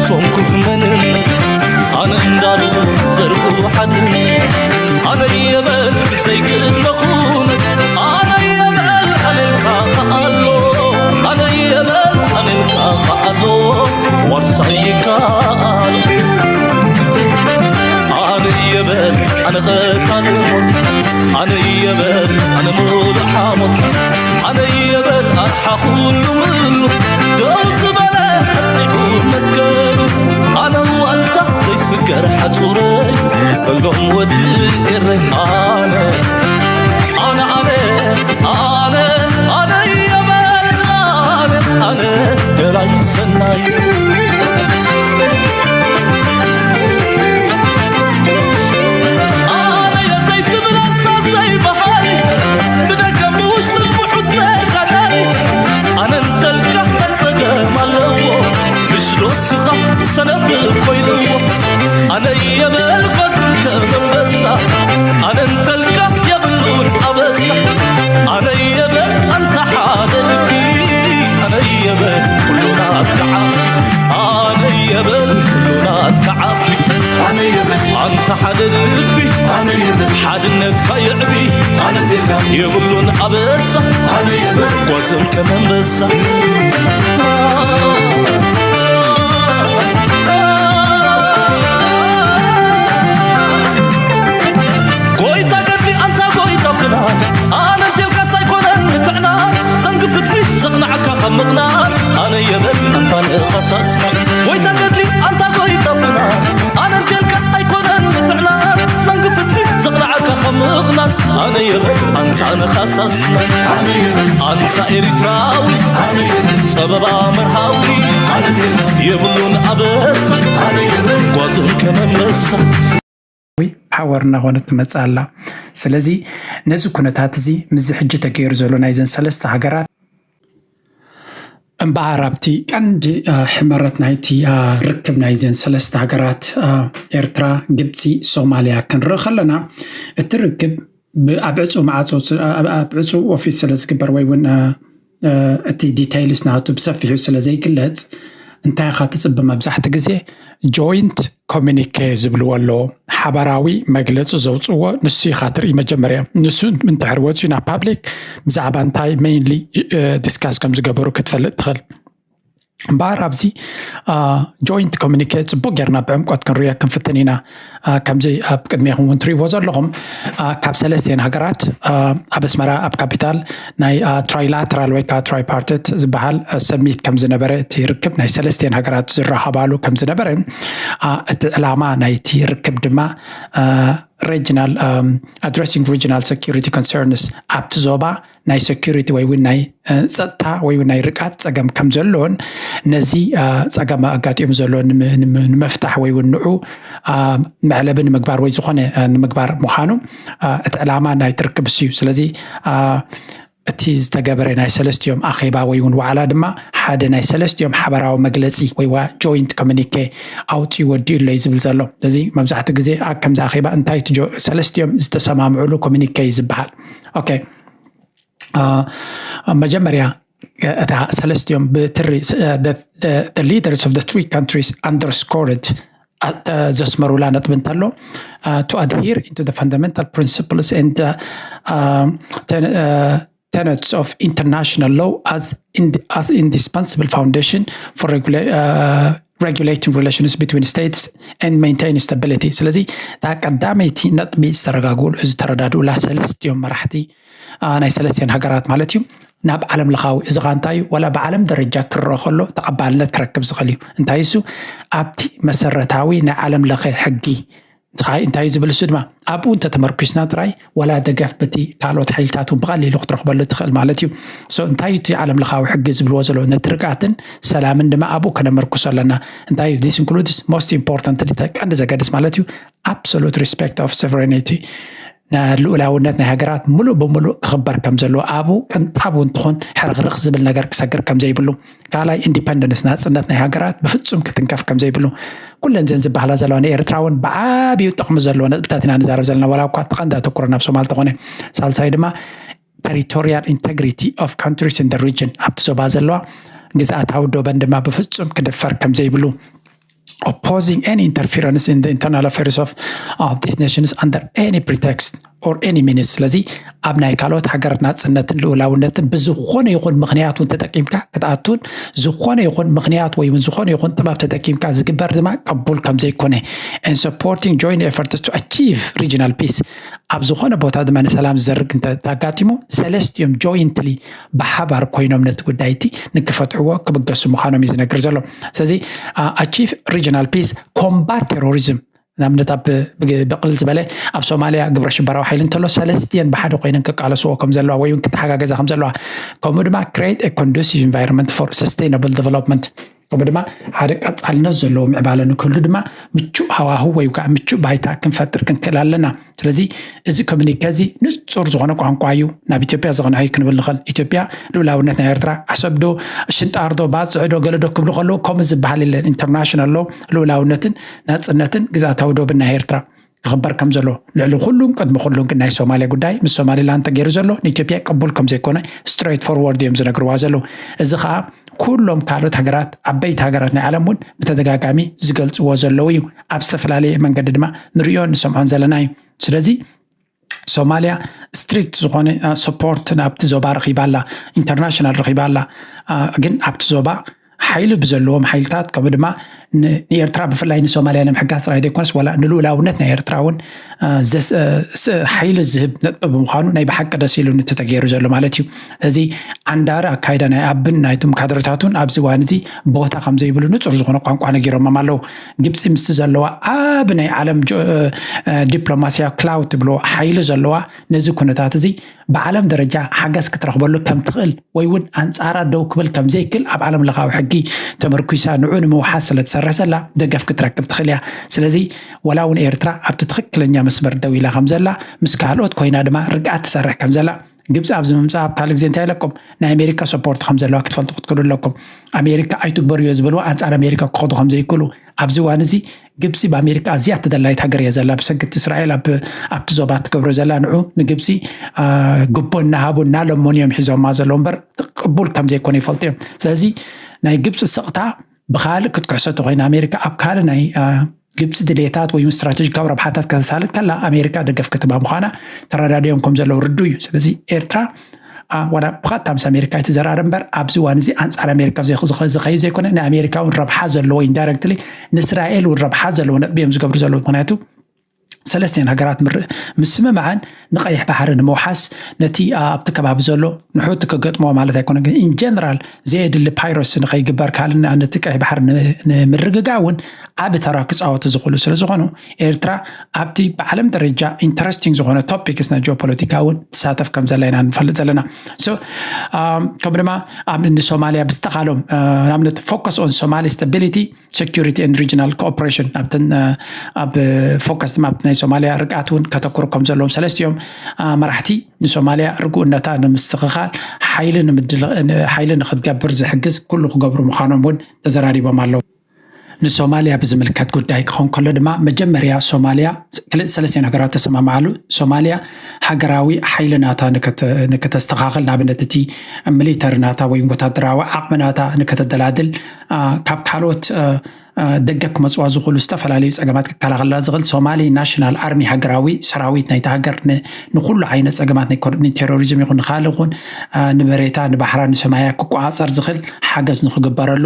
ሶንኩፍ መንነት ኣነ እንዳሉ ዘርጉ ሓድነት ኣነ የበል ብዘይ ቅድመ ኩነት ኣነ የበል ኣነልካ ከኣሎ ኣነ የበል ኣነልካ ከኣሎ ዋርሳይ ይከኣሎ ኣነ የበል ኣነ ቀታሊ ሞት ኣነ የበል ኣነ ሙሉእ ሓሞት ኣነ የበል ኣርሓ ኩሉ ምሉ ደው ዝበለ ኣጽኒዑ መትከሉ ኣነ ዋልታ ዘይስገር ሓጹረይ በሎም ወዲ ኤረይ ኣነ ኣነ ኣነ ኣነ ኣነ የበል ኣነ ኣነ ደላይ ሰናይ ኣነ የዘይትብል ኣንታ ዘይበሃል ብደገ ብውሽጢ ብሑት ተጋዳሊ ኣነ እንተልካ እንታይ ጸገም ኣለዎ ምሽ ዶ ስኻ ሰነፍ ኮይልዎ ኣነ የበል ጓዝም ከም ኣንበሳ ኣነ እንተልካ የብሉን ኣበሳ ኣነ የበል ኣንታ ሓደ ልቢ ኣነ የበል ኩሉ ናትካ ዓቢ ኣነ የበል ኩሉ ናትካ ዓቢ ኣነ የበል ኣንታ ሓደ ልቢ ኣነ የበል ሓድነትካ የዕቢ ኣነ ቴልካ የብሉን ኣበሳ ኣነ የበል ጓዝም ከም ኣንበሳ ጎይታ ገድሊ ኣንታ ጎይታ ፍና ኣነ እንቴልካስ ኣይኮነን ንጥዕና ዘንጊ ፍትሒ ዘቕንዓካ ካብ ምቕናን ኣነ የበል ኣንታ ንኸሳስና ጎይታ ገድሊ ኣንታ ጎይታ ፍና ኣነ እንቴልካ ኣይኮነን ንጥዕና ዘንጊ ፍትሒ ዘቕንዓካ ካብ ምቕናን ኣነ የበል ኣንታ ንኸሳስና ኣንታ ኤሪትራዊ ጸበባ መርሃዊ የብሉን ኣበሳ ጓዝን ከመመሳ ሓወር እናኾነት ትመጽእ ኣላ። ስለዚ ነዚ ኩነታት እዚ ምስዚ ሕጂ ተገይሩ ዘሎ ናይዘን ሰለስተ ሃገራት እምበኣር ኣብቲ ቀንዲ ሕመረት ናይቲ ርክብ ናይዘን ሰለስተ ሃገራት ኤርትራ፣ ግብፂ፣ ሶማልያ ክንርኢ ከለና እቲ ርክብ ኣብ ዕፁ መዓፆ ኣብ ዕፁ ኦፊስ ስለ ዝግበር ወይ እውን እቲ ዲቴይልስ ናቱ ብሰፊሑ ስለ ዘይግለፅ እንታይ ኢኻ ትፅበ መብዛሕቲ ግዜ ጆይንት ኮሚኒኬ ዝብልዎ ኣለዎ ሓባራዊ መግለፂ ዘውፅዎ ንሱ ኢኻ ትርኢ መጀመርያ ንሱ እንትሕር ወፂኡ ናብ ፓብሊክ ብዛዕባ እንታይ ሜይንሊ ዲስካስ ከም ዝገበሩ ክትፈልጥ ትኽእል እምበኣር ኣብዚ ጆይንት ኮሚኒኬ ፅቡቅ ጌርና ብዕምቆት ክንሪኦ ክንፍትን ኢና ከምዚ ኣብ ቅድሜኹም እውን ትሪእዎ ዘለኹም ካብ ሰለስቲኤን ሃገራት ኣብ ኣስመራ ኣብ ካፒታል ናይ ትራይላተራል ወይ ከዓ ትራይፓርትት ዝበሃል ሰሚት ከም ዝነበረ እቲ ርክብ ናይ ሰለስቲኤን ሃገራት ዝራኸባሉ ከም ዝነበረ እቲ ዕላማ ናይቲ ርክብ ድማ regional addressing regional security concerns ኣብቲ ዞባ ናይ security ወይ እውን ናይ ፀጥታ ወይ እውን ናይ ርግኣት ፀገም ከም ዘሎን ነዚ ፀገም ኣጋጢሙ ዘሎ ንምፍታሕ ወይ እውን ንዑ መዕለቢ ንምግባር ወይ ዝኾነ ንምግባር ምዃኑ እቲ ዕላማ ናይ ትርክብ እዩ ስለዚ እቲ ዝተገበረ ናይ ሰለስቲኦም ኣኼባ ወይ እውን ዋዕላ ድማ ሓደ ናይ ሰለስቲኦም ሓበራዊ መግለፂ ወይ ዋ ጆይንት ኮሚኒኬ ኣውፂኡ ወዲኡ ኣሎ እዩ ዝብል ዘሎ እዚ መብዛሕትኡ ግዜ ኣብ ከምዚ ኣኼባ እንታይ ሰለስቲኦም ዝተሰማምዕሉ ኮሚኒኬ እዩ ዝበሃል ኦኬ መጀመርያ እታ ሰለስቲኦም ብትሪ leaders of the three countries underscored ዘስመሩላ ነጥቢ እንተሎ to adhere into the fundamental principles and uh, ten, uh, tenets of international law as, in, as indispensable foundation for regula- uh, regulating relations between states and maintain stability ስለዚ እታ ቀዳመይቲ ነጥቢ ዝተረጋግኡሉ ዝተረዳድኡላ ሰለስቲኦም መራሕቲ ናይ ሰለስቲኤን ሃገራት ማለት እዩ ናብ ዓለም ለኻዊ እዚ ኸዓ እንታይ እዩ ወላ ብዓለም ደረጃ ክረአ ከሎ ተቐባልነት ክረክብ ዝኽእል እዩ እንታይ እሱ ኣብቲ መሰረታዊ ናይ ዓለም ለኸ ሕጊ እንታይ እዩ ዝብል እሱ ድማ ኣብኡ እንተተመርኩስና ጥራይ ወላ ደገፍ በቲ ካልኦት ሓይልታት እውን ብቐሊሉ ክትረኽበሉ ትኽእል ማለት እዩ እንታይ እዩ እቲ ዓለም ለኻዊ ሕጊ ዝብልዎ ዘለዉ ነቲ ርግኣትን ሰላምን ድማ ኣብኡ ከነመርኩሶ ኣለና እንታይ እዩ this includes most important ቀንዲ ዘገድስ ማለት እዩ absolute respect of sovereignty ልኡላውነት ናይ ሃገራት ሙሉእ ብሙሉእ ክኽበር ከም ዘለዎ ኣብኡ ቅንጣብ እውን ትኾን ሕርኽርኽ ዝብል ነገር ክሰግር ከም ዘይብሉ ካልኣይ ኢንዲፐንደንስ ናፅነት ናይ ሃገራት ብፍፁም ክትንከፍ ከም ዘይብሉ ኩለን ዘን ዝበሃላ ዘለዋ ንኤርትራ እውን ብዓብዩ ጥቕሚ ዘለዎ ነጥብታት ኢና ንዛረብ ዘለና ዋላ እኳ እቲ ቀንዲ ኣተኩሮ ናብ ሶማል ተኾነ ሳልሳይ ድማ territorial integrity of countries in the region ኣብቲ ዞባ ዘለዋ ግዝኣታዊ ዶበን ድማ ብፍፁም ክድፈር ከም ዘይብሉ opposing any interference in the internal affairs of uh, these nations under any pretext or any means። ስለዚ ኣብ ናይ ካልኦት ሃገር ናፅነትን ልኡላውነትን ብዝኾነ ይኹን ምኽንያት እውን ተጠቂምካ ክትኣቱን ዝኾነ ይኹን ምኽንያት ወይ እውን ዝኾነ ይኹን ጥበብ ተጠቂምካ ዝግበር ድማ ቅቡል ከም ዘይኮነ and supporting joint efforts to achieve regional peace። ኣብ ዝኾነ ቦታ ድማ ንሰላም ዝዘርግ እንተኣጋጢሙ ሰለስቲኦም jointly ብሓባር ኮይኖም ነቲ ጉዳይ እቲ ንክፈትሕዎ ክብገሱ ምዃኖም እዩ ዝነግር ዘሎ። ስለዚ achieve regional peace፣ combat terrorism ንኣብነት ኣብ ብቅልል ዝበለ ኣብ ሶማልያ ግብረ ሽበራዊ ሓይሊ እንተሎ ሰለስቲአን ብሓደ ኮይነን ክቃለስዎ ከም ዘለዋ ወይ እውን ክተሓጋገዛ ከም ዘለዋ ከምኡ ድማ create a conducive environment for sustainable development ከምኡ ድማ ሓደ ቀፃልነት ዘለዎ ምዕባለ ንክህሉ ድማ ምቹእ ሃዋህው ወይ ከዓ ምቹእ ባይታ ክንፈጥር ክንክእል ኣለና። ስለዚ እዚ ኮሚኒከ እዚ ንፁር ዝኾነ ቋንቋ እዩ። ናብ ኢትዮጵያ ዝቕንዐ እዩ ክንብል ንኽእል። ኢትዮጵያ ልኡላውነት ናይ ኤርትራ ዓሰብ ዶ ሽንጣር ዶ ባፅዕ ዶ ገለ ዶ ክብሉ ከለዉ ከምኡ ዝበሃል የለን። ኢንተርናሽናል ሎ ልኡላውነትን ናፅነትን ግዛታዊ ዶብን ናይ ኤርትራ ክኽበር ከም ዘሎ ልዕሊ ኩሉን ቅድሚ ኩሉን ግን ናይ ሶማሊያ ጉዳይ ምስ ሶማሊላንድ ተገይሩ ዘሎ ንኢትዮጵያ ቅቡል ከም ዘይኮነ ስትሬት ፎርወርድ እዮም ዝነግርዋ ዘለዉ። እዚ ከዓ ኩሎም ካልኦት ሃገራት ዓበይቲ ሃገራት ናይ ዓለም እውን ብተደጋጋሚ ዝገልፅዎ ዘለዉ እዩ። ኣብ ዝተፈላለየ መንገዲ ድማ ንሪኦን ንሰምዖን ዘለና እዩ። ስለዚ ሶማሊያ ስትሪክት ዝኾነ ሰፖርት ናብቲ ዞባ ረኺባ ኣላ፣ ኢንተርናሽናል ረኺባ ኣላ። ግን ኣብቲ ዞባ ሓይሊ ብዘለዎም ሓይልታት ከምኡ ድማ ንኤርትራ ብፍላይ ንሶማልያ ንምሕጋዝ ጥራይ ዘይኮነስ ዋላ ንልኡላውነት ናይ ኤርትራ እውን ሓይሊ ዝህብ ነጥቢ ብምዃኑ ናይ ብሓቂ ደስ ኢሉ ንተተገይሩ ዘሎ ማለት እዩ። እዚ ዓንዳሪ ኣካይዳ ናይ ኣብን ናይቶም ካድረታቱን ኣብዚ እዋን እዚ ቦታ ከም ዘይብሉ ንፁር ዝኾነ ቋንቋ ነጊሮሞም ኣለዉ። ግብፂ ምስቲ ዘለዋ ኣብ ናይ ዓለም ዲፕሎማሲያ ክላውድ ትብሎ ሓይሊ ዘለዋ ነዚ ኩነታት እዚ ብዓለም ደረጃ ሓገዝ ክትረኽበሉ ከም ትኽእል ወይ እውን ኣንፃራ ደው ክብል ከም ዘይክእል ኣብ ዓለም ለኻዊ ሕጊ ተመርኩሳ ንዑ ንምውሓስ ስለ ትሰርሕ ዘላ ደገፍ ክትረክብ ትኽእል እያ። ስለዚ ወላ እውን ኤርትራ ኣብቲ ትኽክለኛ መስመር ደው ኢላ ከም ዘላ ምስ ካልኦት ኮይና ድማ ርግኣት ትሰርሕ ከም ዘላ ግብፂ ኣብዚ ምምፃእ ኣብ ካልእ ግዜ እንታይ ኢለኩም ናይ ኣሜሪካ ሰፖርት ከም ዘለዋ ክትፈልጡ ክትክእሉ ኣለኩም። ኣሜሪካ ኣይትግበርዮ ዝበልዋ ኣንፃር ኣሜሪካ ክኸዱ ከም ዘይክእሉ ኣብዚ እዋን እዚ ግብፂ ብኣሜሪካ ኣዝያ ተደላይት ሃገር እያ ዘላ ብሰንኪ እቲ እስራኤል ኣብቲ ዞባ ትገብሮ ዘላ ንዑ ንግብፂ ግቦ እናሃቡ እናለመኑ እዮም ሒዞማ ዘለዉ እምበር ቅቡል ከም ዘይኮነ ይፈልጡ እዮም። ስለዚ ናይ ግብፂ ስቕታ ብካልእ ክትክሕሰ ተኮይና ኣሜሪካ ኣብ ካልእ ናይ ግብፂ ድሌታት ወይ ስትራቴጂካዊ ረብሓታት ከተሳልጥ ከላ ኣሜሪካ ደገፍ ክትባ ምኳና ተረዳዲኦም ከም ዘለዉ ርዱ እዩ። ስለዚ ኤርትራ ዋላ ብቐጥታ ምስ ኣሜሪካ ኣይትዘራረብ እምበር ኣብዚ እዋን እዚ ኣንፃር ኣሜሪካ ዝኸይ ዘይኮነ ናይ ኣሜሪካ እውን ረብሓ ዘለዎ ኢንዳይረክትሊ ንእስራኤል እውን ረብሓ ዘለዎ ነጥቢ እዮም ዝገብሩ ዘለዉ። ምክንያቱ ሰለስቲአን ሃገራት ምስምምዐን ንቀይሕ ባሕሪ ንምውሓስ ነቲ ኣብቲ ከባቢ ዘሎ ንሑቲ ክገጥምዎ ማለት ኣይኮነ ግን ኢንጀነራል ዘየድሊ ፓይረሲ ንከይግበር ካልእ ነቲ ቀይሕ ባሕሪ ንምርግጋ እውን ዓብ ተራ ክፃወቱ ዝኽእሉ ስለዝኾኑ ኤርትራ ኣብቲ ብዓለም ደረጃ ኢንተረስቲንግ ዝኾነ ቶፒክስ ናይ ጂኦፖለቲካ እውን ትሳተፍ ከም ዘላ ኢና ንፈልጥ ዘለና። ከምኡ ድማ ኣብ ንሶማልያ ብዝተኻሎም ንኣብነት focus on Somali stability security and regional cooperation ኣብተን ኣብ ፎከስ ድማ ናይ ሶማልያ ርግኣት እውን ከተኩሩ ከም ዘለዎም ሰለስቲኦም መራሕቲ ንሶማልያ ርግኡነታ ንምስትኽኻል ሓይሊ ንክትገብር ዝሕግዝ ኩሉ ክገብሩ ምዃኖም እውን ተዘራሪቦም ኣለዉ። ንሶማልያ ብዝምልከት ጉዳይ ክኸውን ከሎ ድማ መጀመርያ ሶማልያ ክልተ ሰለስተ ነገራት ተሰማማዓሉ። ሶማልያ ሃገራዊ ሓይሊ ናታ ንክተስተኻኽል ንኣብነት እቲ ሚሊተሪ ናታ ወይ ወታደራዊ ዓቕሚ ናታ ንክተደላድል ካብ ካልኦት ደገ ክመፅዋ ዝኽእሉ ዝተፈላለዩ ፀገማት ክከላኸላ ዝኽእል ሶማሊ ናሽናል ኣርሚ ሃገራዊ ሰራዊት ናይቲ ሃገር ንኩሉ ዓይነት ፀገማት ናይ ቴሮሪዝም ይኹን ንካል ይኹን ንመሬታ ንባሕራ ንሰማያ ክቆፃፀር ዝኽእል ሓገዝ ንክግበረሉ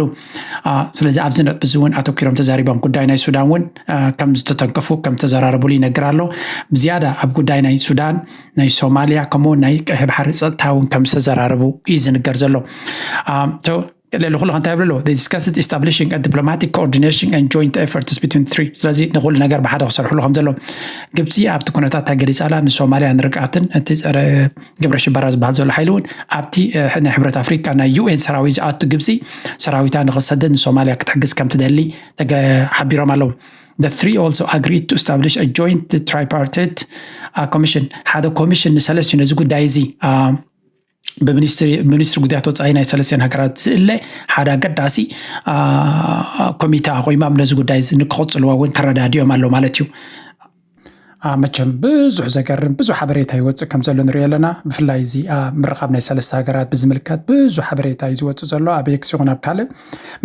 ስለዚ ኣብዚ ነጥቢ እዚ እውን ኣተኪሮም ተዛሪቦም ጉዳይ ናይ ሱዳን እውን ከም ዝተተንከፉ ከም ተዘራረቡሉ ይነግር ኣሎ። ብዝያዳ ኣብ ጉዳይ ናይ ሱዳን ናይ ሶማልያ ከምኡ ናይ ቀይሕ ባሕሪ ፀጥታ እውን ከም ዝተዘራረቡ እዩ ዝንገር ዘሎ። ልዕሊ ኩሉ ከንታይ ይብሉ ኣለዎ discussed establishing a diplomatic coordination and joint efforts between three ስለዚ ንኩሉ ነገር ብሓደ ክሰርሕሉ ከም ዘለዎም ግብፂ ኣብቲ ኩነታት እንታይ ገሊፃ ኣላ ንሶማልያ ንርግኣትን እቲ ፀረ ግብረ ሽበራ ዝበሃል ዘሎ ሓይሊ እውን ኣብቲ ናይ ሕብረት ኣፍሪካ ናይ ዩኤን ሰራዊት ዝኣቱ ግብፂ ሰራዊታ ንክትሰድድ ንሶማልያ ክትሕግዝ ከም ትደሊ ሓቢሮም ኣለዉ። The three also agreed to establish a joint tripartite commission ሓደ ኮሚሽን ንሰለስቲኡ ነዚ ጉዳይ እዚ ብሚኒስትሪ ጉዳያት ወፃኢ ናይ ሰለስቲአን ሃገራት ዝእለ ሓደ ኣገዳሲ ኮሚተ ኣቆይሞም ነዚ ጉዳይ ንክቕፅልዎ እውን ተረዳዲኦም ኣሎ ማለት እዩ። መቸም ብዙሕ ዘገርም ብዙሕ ሓበሬታ ይወፅእ ከም ዘሎ ንሪኦ ኣለና። ብፍላይ እዚ ምርኻብ ናይ ሰለስተ ሃገራት ብዝምልከት ብዙሕ ሓበሬታ እዩ ዝወፅእ ዘሎ ኣብ ኤክስ ይኹን ኣብ ካልእ።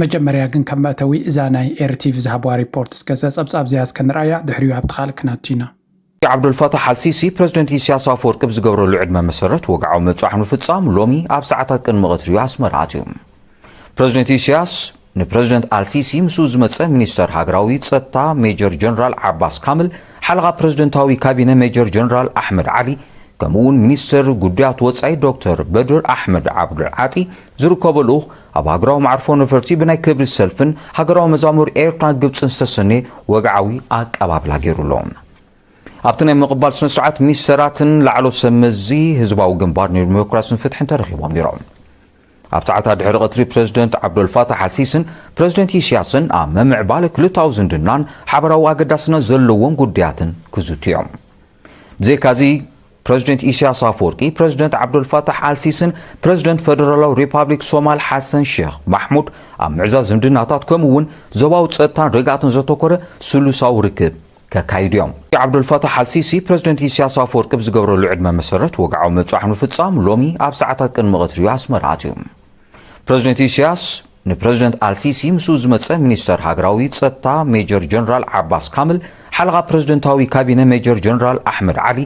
መጀመርያ ግን ከም መእተዊ እዛ ናይ ኤርቲቪ ዝሃብዋ ሪፖርት እስከ ጸብጻብ እዚኣ እስከ ንርኣያ፣ ድሕሪኡ ኣብቲ ካልእ ክነቱ ኢና። ዓብዱልፋታሕ ኣልሲሲ ፕረዚደንት ኢሳያስ ኣፈወርቂ ብዝገብረሉ ዕድመ መሰረት ወግዓዊ መብጽዓ ንምፍጻም ሎሚ ኣብ ሰዓታት ቅድሚ ቀትሪ ኣስመራ ኣትዩ። ፕረዚደንት ኢሳያስ ንፕረዚደንት ኣልሲሲ ምስኡ ዝመጸ ሚኒስተር ሃገራዊ ጸጥታ ሜጀር ጀነራል ዓባስ ካምል፣ ሓለቓ ፕረዚደንታዊ ካቢነ ሜጀር ጀነራል ኣሕመድ ዓሊ፣ ከምኡ እውን ሚኒስተር ጉዳያት ወጻኢ ዶክተር በድር ኣሕመድ ዓብዱል ዓጢ ዝርከቦ ልኡኽ ኣብ ሃገራዊ መዓርፎ ነፈርቲ ብናይ ክብሪ ሰልፍን ሃገራዊ መዛሙር ኤርትራን ግብጽን ዝተሰነየ ወግዓዊ ኣቀባብላ ገይሩሎም። ኣብቲ ናይ ምቕባል ስነ ስርዓት ሚኒስተራትን ላዕሎ ሰብ መዚ ህዝባዊ ግንባር ንዲሞክራስን ፍትሕን ተረኺቦም ነይሮም። ኣብ ሰዓታት ድሕሪ ቀትሪ ፕረዚደንት ዓብዶልፋታሕ ኣልሲስን ፕረዚደንት ኢሳያስን ኣብ ምምዕባል ክልታዊ ዝምድናን ሓበራዊ ኣገዳስነት ዘለዎም ጉዳያትን ክዝትዮም። ብዘይካዚ ፕረዚደንት ኢሳያስ ኣፈወርቂ ፕረዚደንት ዓብዶልፋታሕ ኣልሲስን ፕረዚደንት ፈደራላዊ ሪፓብሊክ ሶማል ሓሰን ሼክ ማሕሙድ ኣብ ምዕዛዝ ዝምድናታት ከምኡ እውን ዞባዊ ጸጥታን ርግኣትን ዘተኮረ ስሉሳዊ ርክብ ከካይዱ እዮም። ዓብዱልፋታሕ ኣልሲሲ ፕረዚደንት ኢሳያስ ኣፈወርቂ ብዝገብረሉ ዕድመ መሰረት ወግዓዊ መብጽዓ ንምፍጻም ሎሚ ኣብ ሰዓታት ቅድሚ ቀትሪ ኣስመራ ኣትዩ። ፕረዚደንት ኢሳያስ ንፕረዚደንት ኣልሲሲ ምስኡ ዝመጸ ሚኒስተር ሃገራዊ ጸጥታ ሜጀር ጀነራል ዓባስ ካምል፣ ሓለቓ ፕረዚደንታዊ ካቢነ ሜጀር ጀነራል ኣሕመድ ዓሊ፣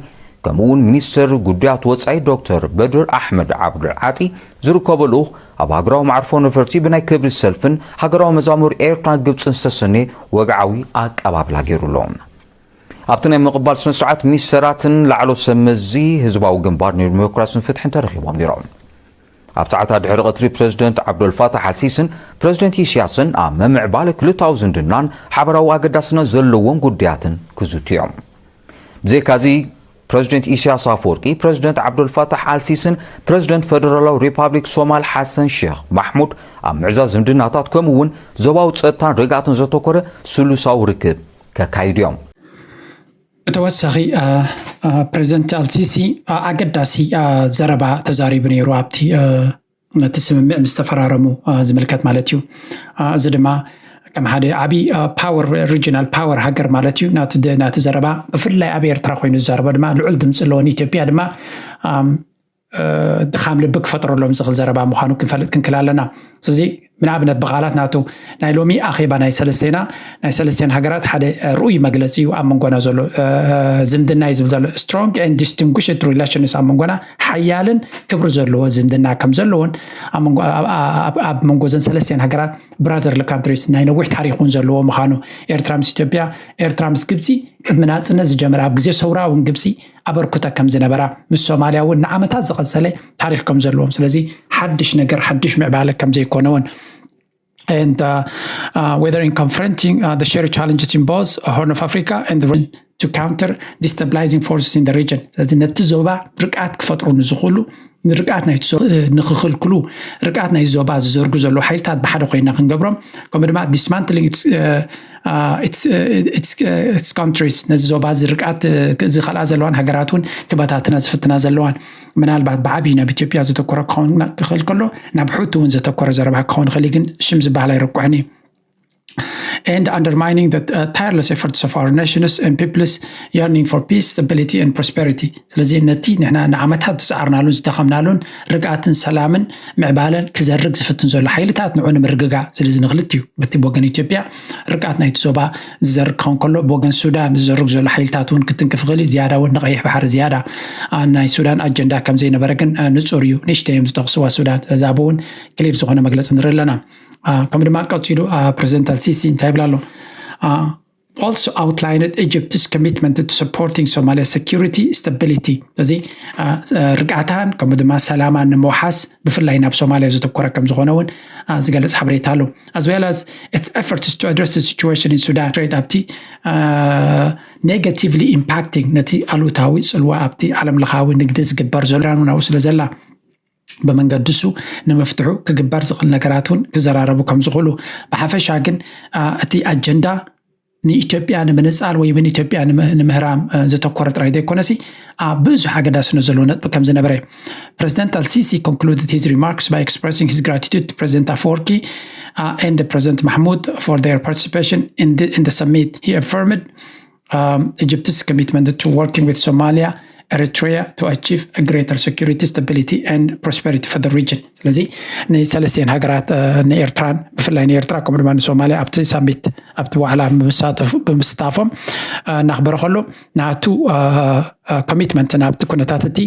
ከምኡ እውን ሚኒስተር ጉዳያት ወጻኢ ዶክተር በድር ኣሕመድ ዓብዱል ዓጢ ዝርከቦ ልኡኽ ኣብ ሃገራዊ መዓርፎ ነፈርቲ ብናይ ክብሪ ሰልፍን ሃገራዊ መዛሙር ኤርትራን ግብጽን ዝተሰነየ ወግዓዊ ኣቀባብላ ገይሩሎም። ኣብቲ ናይ ምቕባል ስነ ስርዓት ሚኒስተራትን ላዕሎ ሰብ መዚ ህዝባዊ ግንባር ንዲሞክራስን ፍትሕን ተረኺቦም ነይሮም። ኣብ ሰዓታት ድሕሪ ቀትሪ ፕረዚደንት ዓብዶልፋታሕ ኣልሲስን ፕረዚደንት ኢሳያስን ኣብ ምምዕባል ክልታዊ ዝምድናን ሓበራዊ ኣገዳስነት ዘለዎም ጉዳያትን ክዝትዮም። ብዘይካዚ ፕረዚደንት ኢሳያስ ኣፈወርቂ ፕረዚደንት ዓብዶልፋታሕ ኣልሲስን ፕረዚደንት ፈደራላዊ ሪፓብሊክ ሶማል ሓሰን ሼክ ማሕሙድ ኣብ ምዕዛዝ ዝምድናታት ከምኡ እውን ዞባዊ ጸጥታን ርግኣትን ዘተኮረ ስሉሳዊ ርክብ ከካይዱ እዮም። ብተወሳኺ ፕረዚደንት ኣልሲሲ ኣገዳሲ ዘረባ ተዛሪቡ ነይሩ ኣብቲ ነቲ ስምምዕ ምስ ተፈራረሙ ዝምልከት ማለት እዩ። እዚ ድማ ከም ሓደ ዓብዪ ፓወር ሪጂናል ፓወር ሃገር ማለት እዩ ናቱ ዘረባ ብፍላይ ኣብ ኤርትራ ኮይኑ ዝዛረቦ ድማ ልዑል ድምፂ ኣለዎ። ንኢትዮጵያ ድማ ድኻም ልቢ ክፈጥረሎም ዝኽእል ዘረባ ምዃኑ ክንፈልጥ ክንክል ኣለና። ስለዚ ንኣብነት ብቓላት ናቱ ናይ ሎሚ ኣኼባ ናይ ሰለስቴና ናይ ሰለስቴን ሃገራት ሓደ ርኡይ መግለፂ እዩ። ኣብ መንጎና ዘሎ ዝምድና እዩ ዝብል ዘሎ strong and distinguished relations ኣብ መንጎና ሓያልን ክብሪ ዘለዎ ዝምድና ከም ዘለዎን ኣብ መንጎ ዘን ሰለስቴን ሃገራት brotherly countries ናይ ነዊሕ ታሪክ እውን ዘለዎ ምዃኑ ኤርትራ ምስ ኢትዮጵያ ኤርትራ ምስ ግብፂ ቅድሚ ናፅነት ዝጀመረ ኣብ ግዜ ሰውራ እውን ግብፂ ኣበርክቶ ከም ዝነበራ ምስ ሶማልያ እውን ንዓመታት ዝቐፀለ ታሪክ ከም ዘለዎም ስለዚ ሓድሽ ነገር ሓድሽ ምዕባለ ከም ዘይኮነ እውን and uh, uh, whether in confronting uh, the shared challenges in both Horn of Africa and the region to counter destabilizing forces in the region ስለዚ ነቲ ዞባ ርግኣት ክፈጥሩ ንዝኽእሉ ንርግኣት ናይቲ ንክኽልክሉ ርግኣት ናይ ዞባ ዝዘርጉ ዘለዉ ሓይልታት ብሓደ ኮይና ክንገብሮም ከምኡ ድማ dismantling its countries ነዚ ዞባ እዚ ርግኣት ዝኸልኣ ዘለዋን ሃገራት እውን ክበታትና ዝፍትና ዘለዋን ምናልባት ብዓብዪ ናብ ኢትዮጵያ ዘተኮረ ክኸውን ክኽእል ከሎ ናብ ሑቲ እውን ዘተኮረ ዘረባ ክኸውን ይኽእል ግን ሽም ዝበሃል ኣይረኩዕን እዩ and undermining the uh, tireless efforts of our nations and peoples yearning for peace, stability and prosperity. ስለዚ ነቲ ንሕና ንዓመታት ዝፀዓርናሉን ዝደኸምናሉን ርግኣትን ሰላምን ምዕባለን ክዘርግ ዝፍትን ዘሎ ሓይልታት ንዑ ንምርግጋ። ስለዚ ንክልቲኡ በቲ ብወገን ኢትዮጵያ ርግኣት ናይቲ ዞባ ዝዘርግ ክኸውን ከሎ ብወገን ሱዳን ዝዘርግ ዘሎ ሓይልታት እውን ክትንክፍ ይኽእል እዩ። ዝያዳ እውን ንቀይሕ ባሕሪ ዝያዳ ናይ ሱዳን ኣጀንዳ ከም ዘይነበረ ግን ንፁር እዩ። ንእሽተይ እዮም ዝጠቕስዋ ሱዳን። ስለዚ ኣብኡ እውን ክሊር ዝኾነ መግለፂ ንርኢ ኣለና። ከም ድማ ቀፂሉ ፕረዚደንት ኣልሲሲ እንታይ ይብል ኣሎ? Also outlined Egypt's commitment to supporting Somalia's security stability እዚ ርግኣታን ከምኡ ድማ ሰላማን ንምውሓስ ብፍላይ ናብ ሶማልያ ዘተኮረ ከም ዝኾነ እውን ዝገልፅ ሓበሬታ ኣሎ as well as its efforts to address the situation in Sudan trade ኣብቲ negatively impacting ነቲ ኣሉታዊ ፅልዋ ኣብቲ ዓለም ለኻዊ ንግዲ ዝግበር ዘሎ ናብኡ ስለ ዘላ ብመንገዲ እሱ ንምፍትሑ ክግበር ዝኽእል ነገራት እውን ክዘራረቡ ከም ዝኽእሉ ብሓፈሻ ግን እቲ ኣጀንዳ ንኢትዮጵያ ንምንፃል ወይ እውን ኢትዮጵያ ንምህራም ዘተኮረ ጥራይ ዘይኮነሲ ኣብ ብዙሕ ኣገዳስነት ዘለዎ ነጥቢ ከም ዝነበረ ፕረዚደንት ኣልሲሲ concluded his remarks by expressing his gratitude to President Afwerki and President Mahmoud for their participation in the, in the summit. He affirmed Egypt's commitment to working with Somalia, Eritrea to achieve a greater security, stability and prosperity for the region። ስለዚ ንሰለስቲኤን ሃገራት ንኤርትራን ብፍላይ ንኤርትራ ከምኡ ድማ ንሶማሊያ ኣብቲ ሳሚት ኣብቲ ዋዕላ ብምስታፎም እናኽበረ ከሎ ናቱ ኮሚትመንት ናብቲ ኩነታት እቲ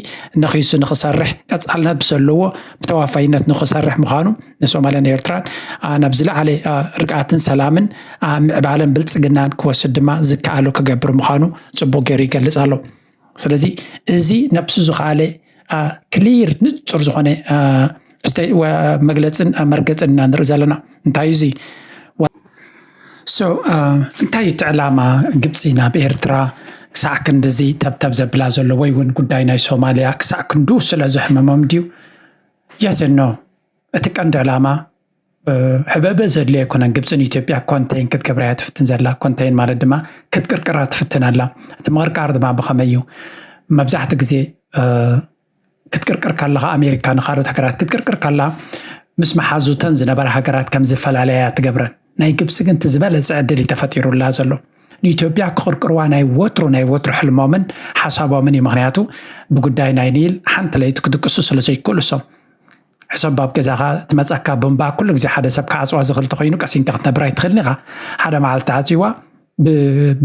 ነኺሱ ንክሰርሕ ቀፃልነት ብዘለዎ ብተዋፋይነት ንክሰርሕ ምዃኑ ንሶማልያን ኤርትራን ናብ ዝለዓለ ርግኣትን ሰላምን ምዕባለን ብልፅግናን ክወስድ ድማ ዝከኣሎ ክገብር ምዃኑ ፅቡቅ ገይሩ ይገልፅ ኣሎ። ስለዚ እዚ ነብሱ ዝኸኣለ ክሊር ንፁር ዝኾነ መግለፅን መርገፅን ኢና ንርኢ ዘለና። እንታይ እዩ እዚ? እንታይ እቲ ዕላማ ግብፂ ናብ ኤርትራ ክሳዕ ክንድዚ ተብተብ ዘብላ ዘሎ ወይ እውን ጉዳይ ናይ ሶማልያ ክሳዕ ክንዱ ስለ ዘሕመሞም ድዩ? የስ ኖ። እቲ ቀንዲ ዕላማ ሕበበ ዘድልዮ ኣይኮነን። ግብፂ ንኢትዮጵያ ኮንቴን ክትገብራ እያ ትፍትን ዘላ። ኮንቴን ማለት ድማ ክትቅርቅራ ትፍትን ኣላ። እቲ ምቕርቃር ድማ ብኸመይ እዩ? መብዛሕቲ ግዜ ክትቅርቅር ከለኻ ኣሜሪካ ንካልኦት ሃገራት ክትቅርቅር ከላ ምስ መሓዙተን ዝነበረ ሃገራት ከም ዝፈላለያ ትገብረን። ናይ ግብፂ ግን እቲ ዝበለፀ ዕድል እዩ ተፈጢሩላ ዘሎ። ንኢትዮጵያ ክቕርቅርዋ ናይ ወትሩ ናይ ወትሩ ሕልሞምን ሓሳቦምን እዩ። ምክንያቱ ብጉዳይ ናይ ኒል ሓንቲ ለይቲ ክድቅሱ ስለ ዘይክእሉ እሶም ሕሰብ ኣብ ገዛኻ ትመፀካ ቡምባ ኩሉ ግዜ ሓደ ሰብ ክዓፅዋ ዝኽእል ተኮይኑ ቀሲንካ ክትነብር ኣይትኽእልን ኢኻ። ሓደ መዓልቲ ተዓፅዋ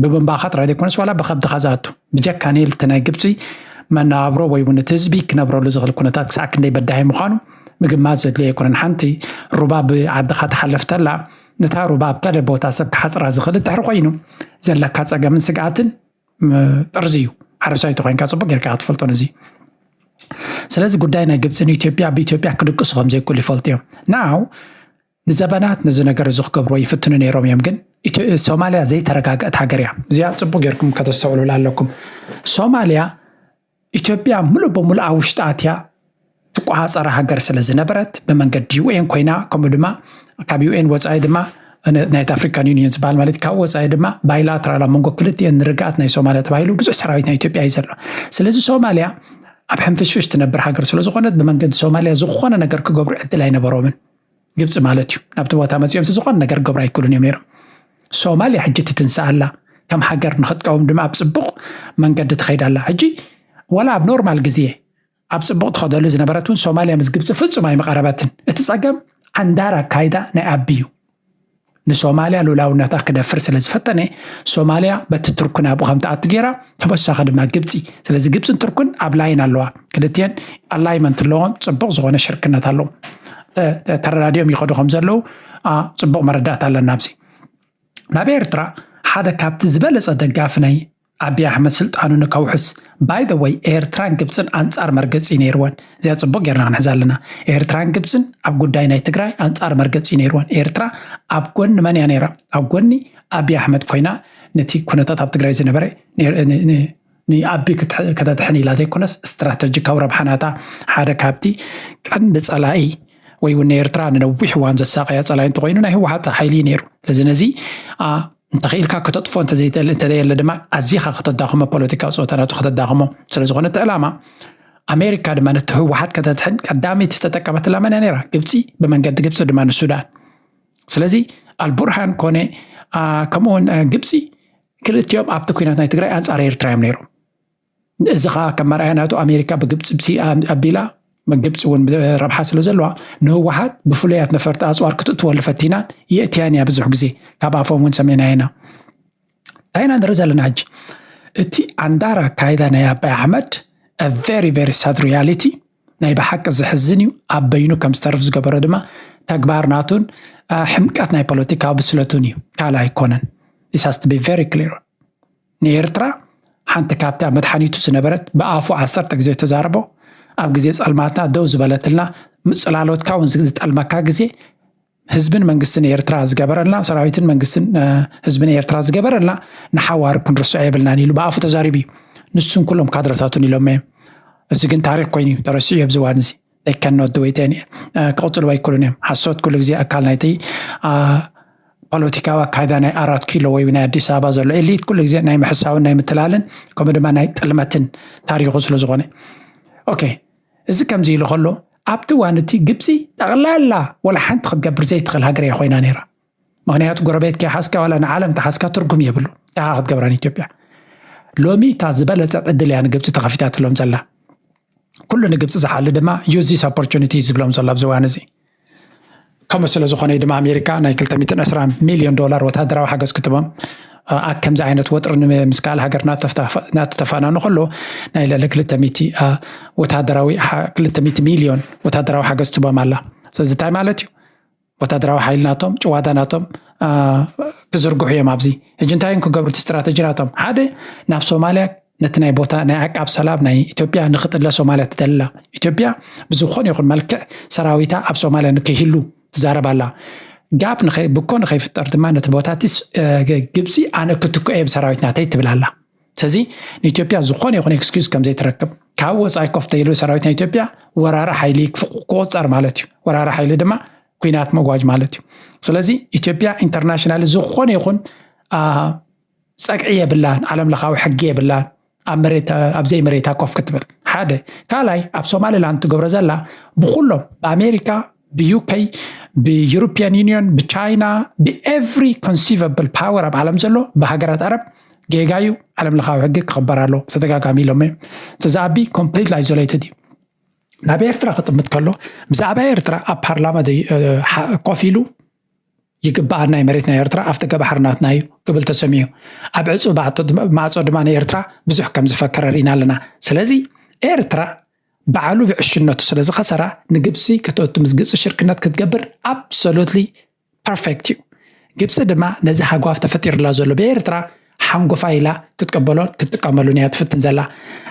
ብቡምባኻ ጥራይ ዘይኮነስ ዋላ ብከብድኻ ዝኣቱ ብጀካ ኒል እቲ ናይ ግብፂ መነባብሮ ወይ እውን እቲ ህዝቢ ክነብረሉ ዝኽእል ኩነታት ክሳዕ ክንደይ በዳሂ ምዃኑ ምግማት ዘድልዮ ኣይኮነን። ሓንቲ ሩባ ብዓድኻ ትሓልፍ ተላ ነታ ሩባ ኣብ ካልእ ቦታ ሰብ ክሓፅራ ዝኽእል እንድሕር ኮይኑ ዘለካ ፀገምን ስግኣትን ጥርዚ እዩ። ሓረስታይ ተኮይንካ ፅቡቅ ጌርካ ክትፈልጦ ነዚ። ስለዚ ጉዳይ ናይ ግብፂ ንኢትዮጵያ ብኢትዮጵያ ክድቅሱ ከም ዘይክእሉ ይፈልጡ እዮም። ናው ንዘበናት ነዚ ነገር እዚ ክገብርዎ ይፍትኑ ነይሮም እዮም። ግን ሶማልያ ዘይተረጋገአት ሃገር እያ። እዚኣ ፅቡቅ ጌርኩም ከተስተውዕሉላ ኣለኩም። ሶማልያ ኢትዮጵያ ሙሉእ በሙሉእ ኣብ ውሽጢ ኣትያ ትቆፃፀራ ሃገር ስለ ዝነበረት ብመንገዲ ዩኤን ኮይና ከምኡ ድማ ካብ ዩኤን ወፃኢ ድማ ናይት ኣፍሪካን ዩኒየን ዝበሃል ማለት ካብ ወፃኢ ድማ ባይላትራል ኣብ መንጎ ክልቲኤን ንርግኣት ናይ ሶማልያ ተባሂሉ ብዙሕ ሰራዊት ናይ ኢትዮጵያ እዩ ዘሎ። ስለዚ ሶማልያ ኣብ ሕንፍሽፍሽ ትነብር ሃገር ስለዝኾነት ብመንገዲ ሶማልያ ዝኾነ ነገር ክገብሩ ዕድል ኣይነበሮምን። ግብፂ ማለት እዩ። ናብቲ ቦታ መፂኦም ዝኾነ ነገር ክገብሩ ኣይክእሉን እዮም ነይሮም። ሶማልያ ሕጂ ትትንሳእ ኣላ። ከም ሃገር ንክትቀውም ድማ ኣብ ፅቡቕ መንገዲ ትኸይድ ኣላ። ሕጂ ዋላ ኣብ ኖርማል ግዜ ኣብ ፅቡቕ ትኸደሉ ዝነበረት እውን ሶማልያ ምስ ግብፂ ፍፁም ኣይመቐረበትን። እቲ ፀገም ዓንዳር ኣካይዳ ናይ ኣቢ እዩ። ንሶማልያ ሉላውነታ ክደፍር ስለ ዝፈተነ ሶማልያ በቲ ቱርኪ ናብኡ ከም ትኣቱ ገይራ ተወሳኺ ድማ ግብፂ። ስለዚ ግብፅን ቱርክን ኣብ ላይን ኣለዋ። ክልቲኤን ኣላይመንት ኣለዎም። ፅቡቕ ዝኾነ ሽርክነት ኣለዎም። ተረዳዲኦም ይኸዱ ከም ዘለዉ ፅቡቕ መረዳእታ ኣለና። ኣብዚ ናብ ኤርትራ ሓደ ካብቲ ዝበለፀ ደጋፊ ናይ ኣቢ ኣሕመድ ስልጣኑ ንከውሕስ ባይ ወይ ኤርትራን ግብፅን ኣንፃር መርገፂ ነይርወን። እዚኣ ፅቡቅ ጌርና ክንሕዛ ኣለና። ኤርትራን ግብፅን ኣብ ጉዳይ ናይ ትግራይ ኣንፃር መርገፂ ነይርወን። ኤርትራ ኣብ ጎኒ መን እያ ነይራ? ኣብ ጎኒ ኣቢ ኣሕመድ ኮይና ነቲ ኩነታት ኣብ ትግራይ ዝነበረ ንኣቢ ከተድሕን ኢላ ዘይኮነስ ስትራተጂካዊ ረብሓ ናታ ሓደ ካብቲ ቀንዲ ፀላኢ ወይ እውን ንኤርትራ ንነዊሕ እዋን ዘሳቀያ ፀላኢ እንተኮይኑ ናይ ህወሓት ሓይሊ እዩ ነይሩ። ስለዚ ነዚ እንተኽኢልካ ከተጥፎ እንተዘየለ ድማ ኣዚኻ ከተዳኽሞ ፖለቲካዊ ፀወታ ናቱ ከተዳኽሞ ስለዝኾነ እቲ ዕላማ ኣሜሪካ ድማ ነቲ ህወሓት ከተድሕን ቀዳመይቲ ዝተጠቀመትላ መን እያ ነይራ? ግብፂ። ብመንገዲ ግብፂ ድማ ንሱዳን። ስለዚ ኣልቡርሃን ኮነ ከምኡውን ግብፂ ክልቲኦም ኣብቲ ኩናት ናይ ትግራይ ኣንፃር ኤርትራ እዮም ነይሮም። እዚ ከዓ ከም መርኣያ ናቱ ኣሜሪካ ብግብፂ ኣቢላ ግብፂ እውን ረብሓ ስለ ዘለዋ ንህወሓት ብፍሉያት ነፈርቲ ኣፅዋር ክትእትወሉ ፈቲናን የእትያን እያ ብዙሕ ግዜ ካብ ኣፎም እውን ሰሜናየና እንታይ ኢና ንርኢ ዘለና ሕጂ? እቲ ኣንዳር ኣካይዳ ናይ ኣባይ ኣሕመድ very very sad reality ናይ ብሓቂ ዝሕዝን እዩ። ኣብ በይኑ ከም ዝተርፍ ዝገበሮ ድማ ተግባር ናቱን ሕምቀት ናይ ፖለቲካዊ ብስለቱን እዩ። ካልእ ኣይኮነን። This has to be very clear። ንኤርትራ ሓንቲ ካብታ መድሓኒቱ ዝነበረት ብኣፉ ዓሰርተ ግዜ ተዛረቦ ኣብ ግዜ ፀልማትና ደው ዝበለትልና ምፅላሎትካ እውን ዝጠልመካ ግዜ ህዝብን መንግስትን ኤርትራ ዝገበረልና ሰራዊትን መንግስትን ህዝብን ኤርትራ ዝገበረልና ንሓዋር ክንርስዖ የብልናን ኢሉ ብኣፉ ተዛሪቡ እዩ። ንሱን ኩሎም ካድረታቱን ኢሎም እዮም። እዚ ግን ታሪክ ኮይኑ እዩ ተረሲዑ ኣብዚ እዋን እዚ። ከኖት ወይተን ክቕፅሉ ኣይክእሉን እዮም። ሓሶት ኩሉ ግዜ ኣካል ናይቲ ፖለቲካዊ ኣካይዳ ናይ ኣራት ኪሎ ወይ ናይ ኣዲስ ኣበባ ዘሎ ኤሊት ኩሉ ግዜ ናይ ምሕሳውን ናይ ምትላልን ከምኡ ድማ ናይ ጥልመትን ታሪኹ ስለ ዝኾነ ኦኬ። እዚ ከምዚ ኢሉ ከሎ ኣብቲ እዋን እቲ ግብፂ ጠቕላላ ወላ ሓንቲ ክትገብር ዘይትኽእል ሃገር እያ ኮይና ነይራ። ምክንያቱ ጎረቤት ከይሓዝካ ዋላ ንዓለም ተሓዝካ ትርጉም የብሉ። እንታይ ክትገብራ ንኢትዮጵያ ሎሚ እታ ዝበለጸት ዕድል እያ ንግብፂ ተኸፊታትሎም ዘላ። ኩሉ ንግብፂ ዝሓሊ ድማ use this opportunity ዝብሎም ዘሎ ኣብዚ እዋን እዚ። ከምኡ ስለ ዝኾነ ድማ ኣሜሪካ ናይ ክልተ ሚእትን ዕስራን ሚልዮን ዶላር ወታደራዊ ሓገዝ ክትቦም፣ ኣ፣ ኣብ ከምዚ ዓይነት ወጥሪ ን-፣ ምስ ካልእ ሃገር እናተፍታፈ-፣ እናተተፋነኑ ከሎ ናይ ልዕሊ ክልተ ሚእቲ፣ ኣ፣ ወታደራዊ ሓ-፣ ክልተ ሚእቲ ሚልዮን ወታደራዊ ሓገዝ ትቦም ኣላ። ስለዚ እንታይ ማለት እዩ? ወታደራዊ ሓይሊ ናቶም፣ ጭዋዳ ናቶም፣ ኣ፣ ክዝርግሑ እዮም ኣብዚ። ሕጂ እንታይ እዮም ክገብሩ? እቲ ስትራተጂ ናቶም ሓደ ናብ ሶማልያ ነቲ ናይ ቦታ ናይ ዓቃብ ሰላም ናይ ኢትዮጵያ ንክጥለ ሶማልያ ትደላ። ኢትዮጵያ ብዝኾነ ይኹን መልክዕ ሰራዊታ ኣብ ሶማልያ ንክህሉ ትዛረብ ኣላ። ጋፕ ንኸይ-፣ ብኮ ንኸይፍጠር ድማ ነቲ ቦታ እቲ ስ-፣ እ፣ ግ-፣ ግብፂ ኣነ ክትክኦ እየ ብሰራዊት ናተይ ትብል ኣላ። ስለዚ ንኢትዮጵያ ዝኾነ ይኹን ኤክስኪዩዝ ከም ዘይትረክብ፣ ካብ ወፃኢ ኮፍ ተይሉ ሰራዊት ናይ ኢትዮጵያ ወራሪ ሓይሊ ክፍ-፣ ክቆፀር ማለት እዩ። ወራሪ ሓይሊ ድማ ኩናት ምእዋጅ ማለት እዩ። ስለዚ ኢትዮጵያ ኢንተርናሽናል ዝኾነ ይኹን፣ ኣ፣ ፀግዒ የብላን፣ ዓለም ለኻዊ ሕጊ የብላን። ኣብ መሬት፣ ኣብ ዘይመሬታ ኮፍ ክትብል ሓደ። ካልኣይ ኣብ ሶማሊላንድ ትገብሮ ዘላ ብኩሎም ብኣሜሪካ፣ ብዩኬ፣ ብዩሮፒያን ዩኒዮን፣ ብቻይና፣ ብኤቭሪ ኮንሲቨብል ፓወር ኣብ ዓለም ዘሎ ብሃገራት ኣረብ ጌጋ እዩ። ዓለም ለኻዊ ሕጊ ክኽበር ኣለዎ። ተደጋጋሚ ኢሎም እዮም። ስለዚ ኣቢ ኮምፕሊትሊ ኣይዞሌትድ እዩ። ናብ ኤርትራ ክጥምት ከሎ ብዛዕባ ኤርትራ ኣብ ፓርላማ ደይ-፣ እ፣ ሓ-፣ ኮፍ ኢሉ ይግባኣና እዩ መሬት ናይ ኤርትራ፣ ኣፍደገ ባሕሪ ናትና እዩ ክብል ተሰሚዑ። ኣብ ዕጹ ባዕቶ ድማ-፣ ማዕጾ ድማ ንኤርትራ ብዙሕ ከም ዝፈከረ ርኢና ኣለና። ስለዚ ኤርትራ ባዕሉ ብዕሽነቱ ስለ ዝኸሰራ ንግብፂ ከተእቱ ምስ ግብፂ ሽርክነት ክትገብር ኣብሶሉትሊ ፐርፌክት እዩ። ግብፂ ድማ ነዚ ሃጓፍ ተፈጢሩላ ዘሎ ብኤርትራ ሓንጎፋ ኢላ ክትቀበሎን ክትጥቀመሉን እያ ትፍትን ዘላ።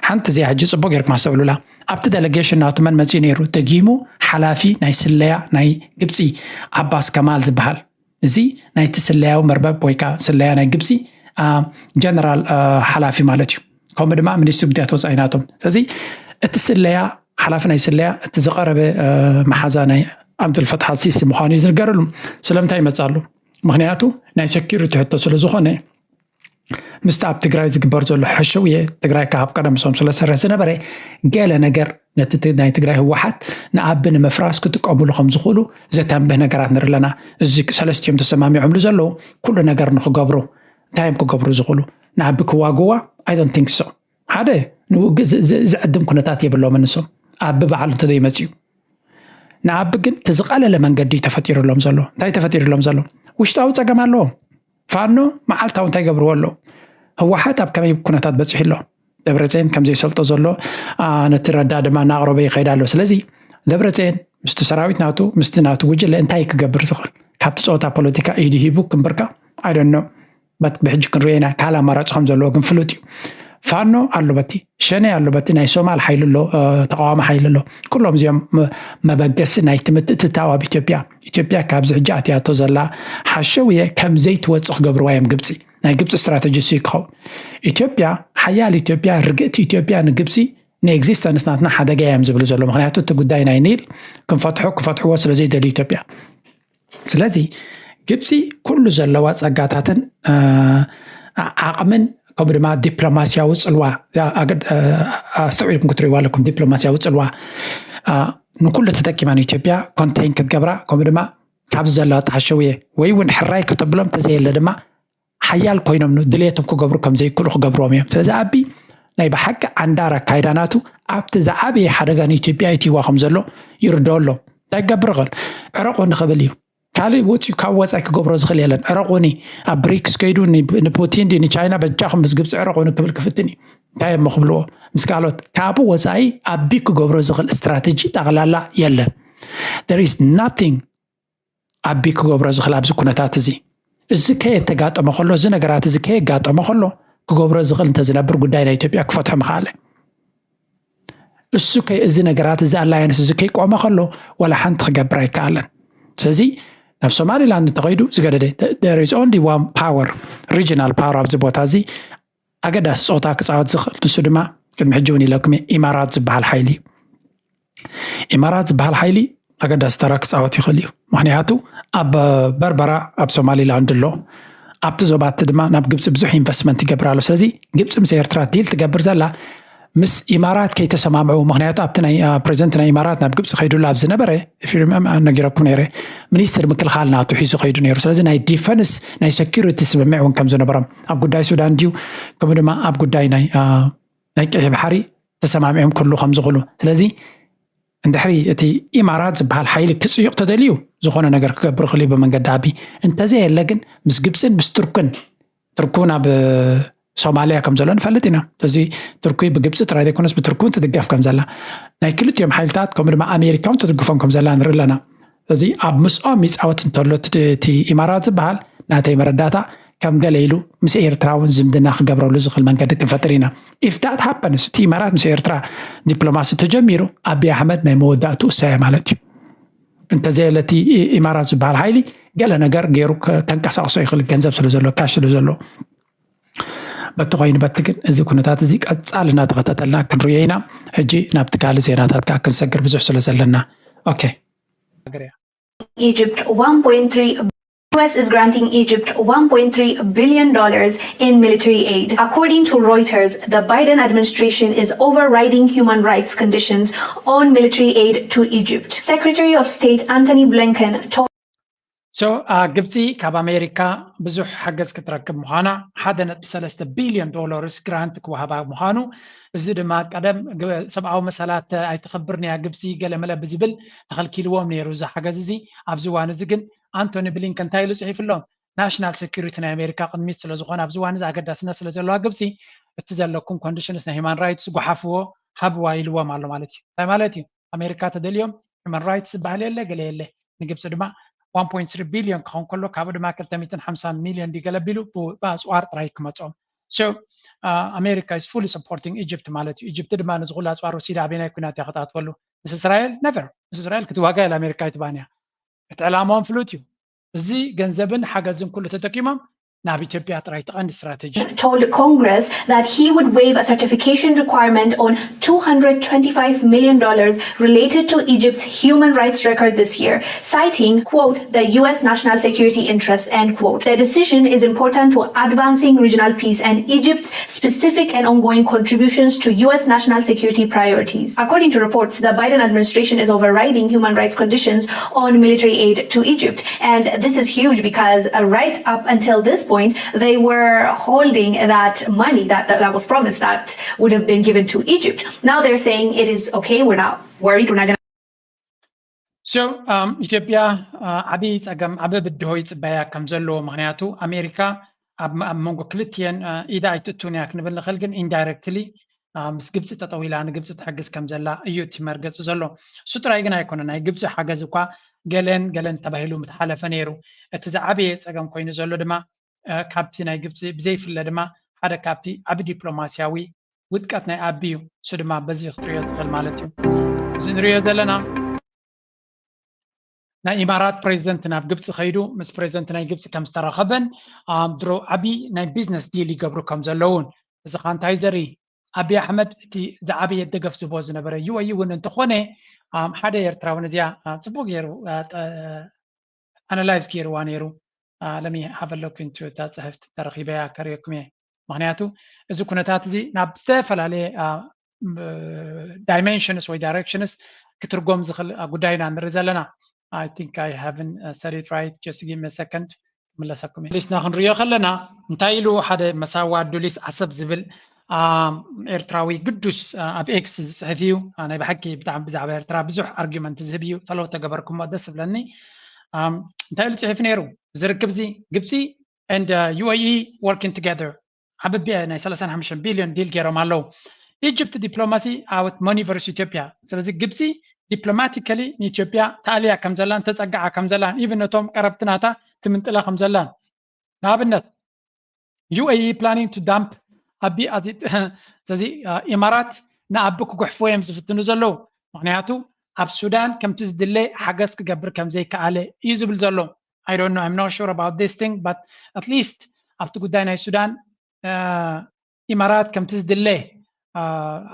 ሓንቲ እዚኣ ሕጂ ጽቡቅ ጌርኩም ኣስተውዕሉላ። ኣብቲ ደለጌሽን ናቱ መን መጺኡ ነይሩ? ደጊሙ ሓላፊ ናይ ስለያ ናይ ግብፂ ዓባስ ከማል ዝበሃል። እዚ ናይቲ ስለያዊ መርበብ ወይ ከዓ ስለያ ናይ ግብፂ፣ አ፣ ጀነራል፣ አ፣ ሓላፊ ማለት እዩ። ከምኡ ድማ ሚኒስትሪ ጉዳያት ወፃኢ ናቶም። ስለዚ እቲ ስለያ፣ ሓላፊ ናይ ስለያ፣ እቲ ዝቐረበ፣ አ፣ መሓዛ ናይ ዓብዱልፈታሕ ሲሲ ምዃኑ እዩ ዝንገረሉ። ስለምንታይ ይመፅኣሉ? ምኽንያቱ ናይ ሴኪሪቲ ሕቶ ስለ ዝኾነ፣ ምስቲ ኣብ ትግራይ ዝግበር ዘሎ ሕሸውየ ትግራይ ካብ ቀደም ሶም ስለ ዝሰርሕ ዝነበረ ገለ ነገር ነቲ ት-፣ ናይ ትግራይ ህወሓት ንኣቢ ንምፍራስ ክጥቀሙሉ ከም ዝኽእሉ ዘተንብህ ነገራት ንርኢ ኣለና። እዚ ሰለስቲኦም ተሰማሚዖምሉ ዘለዉ ኩሉ ነገር ንክገብሩ እንታይ እዮም ክገብሩ ዝኽእሉ? ንኣቢ ክዋግዋ I don't think so። ሓደ ንውግእ ዝ-፣ ዝ-፣ ዝዕድም ኩነታት የብሎም ንሶም። ኣቢ በዓሉ እንተዘይመፅዩ ንኣቢ ግን እቲ ዝቐለለ መንገዲ እዩ ተፈጢሩሎም ዘሎ። እንታይ ተፈጢሩሎም ዘሎ? ውሽጣዊ ፀገም ኣለዎም። ፋኖ መዓልታዊ እንታይ ገብርዎ ኣለዉ? ህወሓት ኣብ ከመይ ኩነታት በፂሑ ኣሎ? ደብረፅዮን ከም ዘይሰልጦ ዘሎ፣ አ፣ ነቲ ረዳ ድማ እናቕረበ ይኸይድ ኣሎ። ስለዚ ደብረፅዮን ምስቲ ሰራዊት ናቱ፣ ምስቲ ናቱ ጉጅለ እንታይ ክገብር ዝኽእል? ካብቲ ፀወታ ፖለቲካ ኢዱ ሂቡ ክምብርካ? I don't know። በት ብሕጂ ክንሪኦ ኢና። ካልእ ኣማራፂ ከም ዘለዎ ግን ፍሉጥ እዩ። ፋኖ ኣሎ በቲ፣ ሸኔ ኣሎ በቲ፣ ናይ ሶማል ሓይሊ ኣሎ፣ እ፣ ተቃዋሚ ሓይሊ ኣሎ። ኩሎም እዚኦም መ-፣ መበገሲ ናይቲ ምትእትታው ኣብ ኢትዮጵያ። ኢትዮጵያ ካብዚ ሕጂ ኣትያቶ ዘላ ሓሸውየ ከም ዘይትወፅእ ክገብርዋ እዮም ግብፂ። ናይ ግብፂ ስትራተጂ እሱ እዩ ክኸውን። ኢትዮጵያ፣ ሓያል ኢትዮጵያ፣ ርግእቲ ኢትዮጵያ ንግብፂ ንኤግዚስተንስ ናትና ሓደጋ እዮም ዝብሉ ዘሎ። ምኽንያቱ እቲ ጉዳይ ናይ ኒል ክንፈትሖ፣ ክፈትሕዎ ስለ ዘይደልዩ ኢትዮጵያ። ስለዚ ግብፂ ኩሉ ዘለዋ ፀጋታትን፣ እ፣ ዓቕምን ከምኡ ድማ ዲፕሎማስያዊ ፅልዋ፣ እዛ ኣገድ-፣ እ፣ ኣስተውዒልኩም ክትርእይዋ ኣለኩም። ዲፕሎማስያዊ ፅልዋ፣ እ፣ ንኩሉ ተጠቂማ ንኢትዮጵያ ኮንቴን ክትገብራ፣ ከምኡ ድማ ካብዚ ዘለዋ ተሓሸውየ ወይ እውን ሕራይ ከተብሎም፣ ተዘየለ ድማ ሓያል ኮይኖም ን-፣ ድሌቶም ክገብሩ ከም ዘይክእሉ ክገብርዎም እዮም። ስለዚ ኣቢ ናይ ብሓቂ ዓንዳር ኣካይዳ ናቱ ኣብቲ ዝዓበየ ሓደጋ ንኢትዮጵያ ይእትይዋ ከም ዘሎ ይርድኦ ኣሎ። እንታይ ክገብር ይኽእል? ዕረቑኒ ክብል እዩ። ካልእ ወፂኡ ካብ ወፃኢ ክገብሮ ዝኽእል የለን። ዕረቑኒ፣ ኣብ ብሪክስ ከይዱ ን-፣ ንፑቲን ድዩ ንቻይና በጃኹም ምስ ግብፂ ዕረቑኒ ክብል ክፍትን እዩ። እንታይ እሞ ክብልዎ? ምስ ካልኦት ካብኡ ወፃኢ ኣቢ ክገብሮ ዝኽእል ስትራተጂ ጠቕላላ የለን። There is nothing ኣቢ ክገብሮ ዝኽእል ኣብዚ ኩነታት እዚ። እዚ ከየተጋጠመ ከሎ፣ እዚ ነገራት እዚ ከየጋጠመ ከሎ ክገብሮ ዝኽእል እንተዝነብር ጉዳይ ናይ ኢትዮጵያ ክፈትሖ ምኽኣለ። እሱ ከ-፣ እዚ ነገራት እዚ ኣላያንስ እዚ ከይቆመ ከሎ ዋላ ሓንቲ ክገብር ኣይከኣለን። ስለዚ ናብ ሶማሊላንድ እንተኸይዱ ዝገደደ፣ there is only one power፣ regional power ኣብዚ ቦታ እዚ ኣገዳሲ ጸወታ ክጻወት ዝኽእል፣ ንሱ ድማ ቅድሚ ሕጂ እውን ኢለኩም እየ፣ ኢማራት ዝበሃል ሓይሊ እዩ። ኢማራት ዝበሃል ሓይሊ ኣገዳሲ ተራ ክጻወት ይኽእል እዩ። ምኽንያቱ ኣብ በርበራ፣ ኣብ ሶማሊላንድ ኣሎ፣ ኣብቲ ዞባቲ ድማ ናብ ግብፂ ብዙሕ ኢንቨስትመንት ይገብር ኣሎ። ስለዚ ግብፂ ምስ ኤርትራ ዲል ትገብር ዘላ ምስ ኢማራት ከይተሰማምዑ፣ ምክንያቱ ኣብቲ ናይ ፕሬዚደንት ናይ ኢማራት ናብ ግብፂ ከይዱላ ኣብ ዝነበረ ነጊረኩም ነይረ፣ ሚኒስትር ምክልኻል ናቱ ሒዙ ከይዱ ነይሩ። ስለዚ ናይ ዲፈንስ ናይ ሰኪሪቲ ስምምዕ እውን ከም ዝነበሮም፣ ኣብ ጉዳይ ሱዳን ድዩ ከምኡ ድማ ኣብ ጉዳይ ናይ ናይ ቀይሕ ባሕሪ ተሰማሚዖም ክህሉ ከም ዝኽእሉ። ስለዚ እንድሕሪ እቲ ኢማራት ዝበሃል ሓይሊ ክፅዩቕ ተደልዩ ዝኾነ ነገር ክገብር ክእል ብመንገዲ ኣቢ። እንተዘየለ ግን ምስ ግብፅን ምስ ቱርክን፣ ቱርኩ ናብ ሶማልያ ከም ዘሎ ንፈልጥ ኢና። እዚ ቱርኪ ብግብፂ ጥራይ ዘይኮነስ ብቱርኪ እውን ትድገፍ ከም ዘላ፣ ናይ ክልቲኦም ሓይልታት ከምኡ ድማ ኣሜሪካ እውን ትድግፎም ከም ዘላ ንርኢ ኣለና። እዚ ኣብ ምስኦም ይፃወት እንተሎ እቲ ኢማራት ዝበሃል ናተይ መረዳእታ ከም ገለ ኢሉ ምስ ኤርትራ እውን ዝምድና ክገብረሉ ዝኽእል መንገዲ ክንፈጥር ኢና። If that happens፣ እቲ ኢማራት ምስ ኤርትራ ዲፕሎማሲ ተጀሚሩ ኣቢ ኣሕመድ ናይ መወዳእቱ ውሳያ ማለት እዩ። እንተዘየለ እቲ ኢማራት ዝበሃል ሓይሊ ገለ ነገር ገይሩ ከንቀሳቅሶ ይኽእል፣ ገንዘብ ስለ ዘሎ፣ ካሽ ስለ ዘሎ። በቲ ኮይኑ በቲ ግን እዚ ኩነታት እዚ ቀፃል እናተኸታተልና ክንሪኦ ኢና። ሕጂ ናብቲ ካልእ ዜናታት ከዓ ክንሰግር ብዙሕ ስለ ዘለና። ኦኬ። Egypt one point three U S is granting Egypt one point three billion dollars in military aid. According to Reuters, the Biden administration is overriding human rights conditions on military aid to Egypt. Secretary of State Antony Blinken told So ግብፂ ካብ ኣሜሪካ ብዙሕ ሓገዝ ክትረክብ ምዃና፣ ሓደ ነጥቢ ሰለስተ ቢልዮን ዶላርስ ግራንት ክወሃባ ምዃኑ፣ እዚ ድማ ቀደም ሰብኣዊ መሰላት ኣይተኽብርን እያ ግብፂ ገለመለ ብዝብል ተኸልኪልዎም ነይሩ እዚ ሓገዝ እዚ። ኣብዚ እዋን እዚ ግን ኣንቶኒ ብሊንከን እንታይ ኢሉ ፅሒፍሎም? ናሽናል ሴኩሪቲ ናይ ኣሜሪካ ቅድሚት ስለዝኾነ ኣብዚ እዋን እዚ ኣገዳስነት ስለዘለዋ ግብፂ እቲ ዘለኩም ኮንዲሽንስ ናይ ሂማን ራይትስ ጓሓፍዎ ሃብዋ ኢልዎም ኣሎ ማለት እዩ። እንታይ ማለት እዩ? ኣሜሪካ ተደልዮም ሂማን ራይትስ ዝበሃል የለ ገለ የለ። ንግብፂ ድማ one point three ቢልዮን ክኸውን ከሎ ካብኡ ድማ ክልተ ሚእትን ሓምሳን ሚልዮን ድዩ ገለ ቢሉ ብኣፅዋር ጥራይ ክመፅኦም። So ኣሜሪካ is fully supporting Egypt ማለት እዩ። ኢጅፕት ድማ ነዚ ኩሉ ኣፅዋር ወሲዳ ኣበየናይ ኩናት እያ ክትኣትወሉ? ምስ እስራኤል ነቨር። ምስ እስራኤል ክትዋጋ ኢላ ኣሜሪካ ኣይትባን እያ። እቲ ዕላማኦም ፍሉጥ እዩ። እዚ ገንዘብን ሓገዝን ኩሉ ተጠቂሞም ናብ ኢትዮጵያ ጥራይ ትቐንዲ ስትራቴጂ። told Congress that he would waive a certification requirement on two hundred twenty-five million dollars related to Egypt's human rights record this year, citing, quote, the U S national security interest, end quote. The decision is important to advancing regional peace and Egypt's specific and ongoing contributions to U S national security priorities. According to reports, the Biden administration is overriding human rights conditions on military aid to Egypt. And this is huge because uh, right up until this point, they were holding that money that, that, that was promised that would have been given to Egypt. Now they're saying it is okay, we're not worried, we're not going to. So ኢትዮጵያ ዓብዪ ፀገም፣ ዓብዪ ብድሆ ይፅበያ ከም ዘለዎ፣ ምክንያቱ ኣሜሪካ ኣብ መንጎ ክልቲኤን ኢዳ ኣይትእቱን እያ ክንብል ንኽእል፣ ግን ኢንዳይረክትሊ ምስ ግብፂ ጠጠው ኢላ ንግብፂ ትሕግዝ ከም ዘላ እዩ እቲ መርገፂ ዘሎ። እሱ ጥራይ ግን ኣይኮነ፣ ናይ ግብፂ ሓገዝ እኳ ገለን ገለን ተባሂሉ ምተሓለፈ ነይሩ። እቲ ዝዓበየ ፀገም ኮይኑ ዘሎ ድማ ካብቲ ናይ ግብፂ ብዘይፍለ ድማ ሓደ ካብቲ ዓቢ ዲፕሎማስያዊ ውድቀት ናይ ኣቢ እዩ። እሱ ድማ በዚ ክትሪኦ ትኽእል ማለት እዩ። እዚ ንሪኦ ዘለና ናይ ኢማራት ፕሬዚደንት ናብ ግብፂ ከይዱ ምስ ፕሬዚደንት ናይ ግብፂ ከም ዝተረኸበን ድሮ ዓቢ ናይ ቢዝነስ ዲል ይገብሩ ከም ዘለውን፣ እዚ ኻ እንታይ ዘርኢ? ኣቢ ኣሕመድ እቲ ዝዓበየ ደገፍ ዝቦ ዝነበረ ዩ ኤ ኢ እውን እንተኾነ ሓደ ኤርትራዊ ነዚኣ ፅቡቅ ገይሩ ኣናላይዝ ገይርዋ ነይሩ። ለሚ ሃበለኩ ንቱ እታ ፅሕፍቲ ተረኪበያ ከርእየኩም እየ። ምክንያቱ እዚ ኩነታት እዚ ናብ ዝተፈላለየ ዳይሜንሽንስ ወይ ዳይሬክሽንስ ክትርጎም ዝኽእል ጉዳይ ኢና ንርኢ ዘለና። I think I haven't said it right, just give me a second ክምለሰኩም እየ። ሊስና ክንሪኦ ከለና እንታይ ኢሉ ሓደ መሳዋ ዱሊስ ዓሰብ ዝብል ኤርትራዊ ግዱስ ኣብ ኤክስ ዝፅሕፍ እዩ። ናይ ብሓቂ ብጣዕሚ ብዛዕባ ኤርትራ ብዙሕ ኣርጊመንት ዝህብ እዩ። ፈለው ተገበርኩሞ ደስ ዝብለኒ። እንታይ ኢሉ ፅሒፍ ነይሩ? እዚ ርክብ እዚ ግብፂ and ዩ ኤ ኢ working together ዓበቢ ናይ ሰላሳን ሓሙሽተን ቢልዮን ዲል ገይሮም ኣለዉ። ኢጅፕት ዲፕሎማሲ out money versus ኢትዮጵያ። ስለዚ ግብፂ ዲፕሎማቲካሊ ንኢትዮጵያ ተኣልያ ከም ዘላን ተፀግዓ ከም ዘላን ኢቭን ነቶም ቀረብቲ ናታ ትምንጥላ ከም ዘላን ንኣብነት ዩ ኤ ኢ planning to dump ኣቢ ስለዚ ኢማራት ንኣቢ ክጉሕፍዎ እዮም ዝፍትኑ ዘለዉ። ምክንያቱ ኣብ ሱዳን ከምቲ ዝድለ ሓገዝ ክገብር ከም ዘይከኣለ እዩ ዝብል ዘሎ። I don't know, I'm not sure about this thing, but at least ኣብቲ ጉዳይ ናይ ሱዳን ኢማራት ከምቲ ዝድለ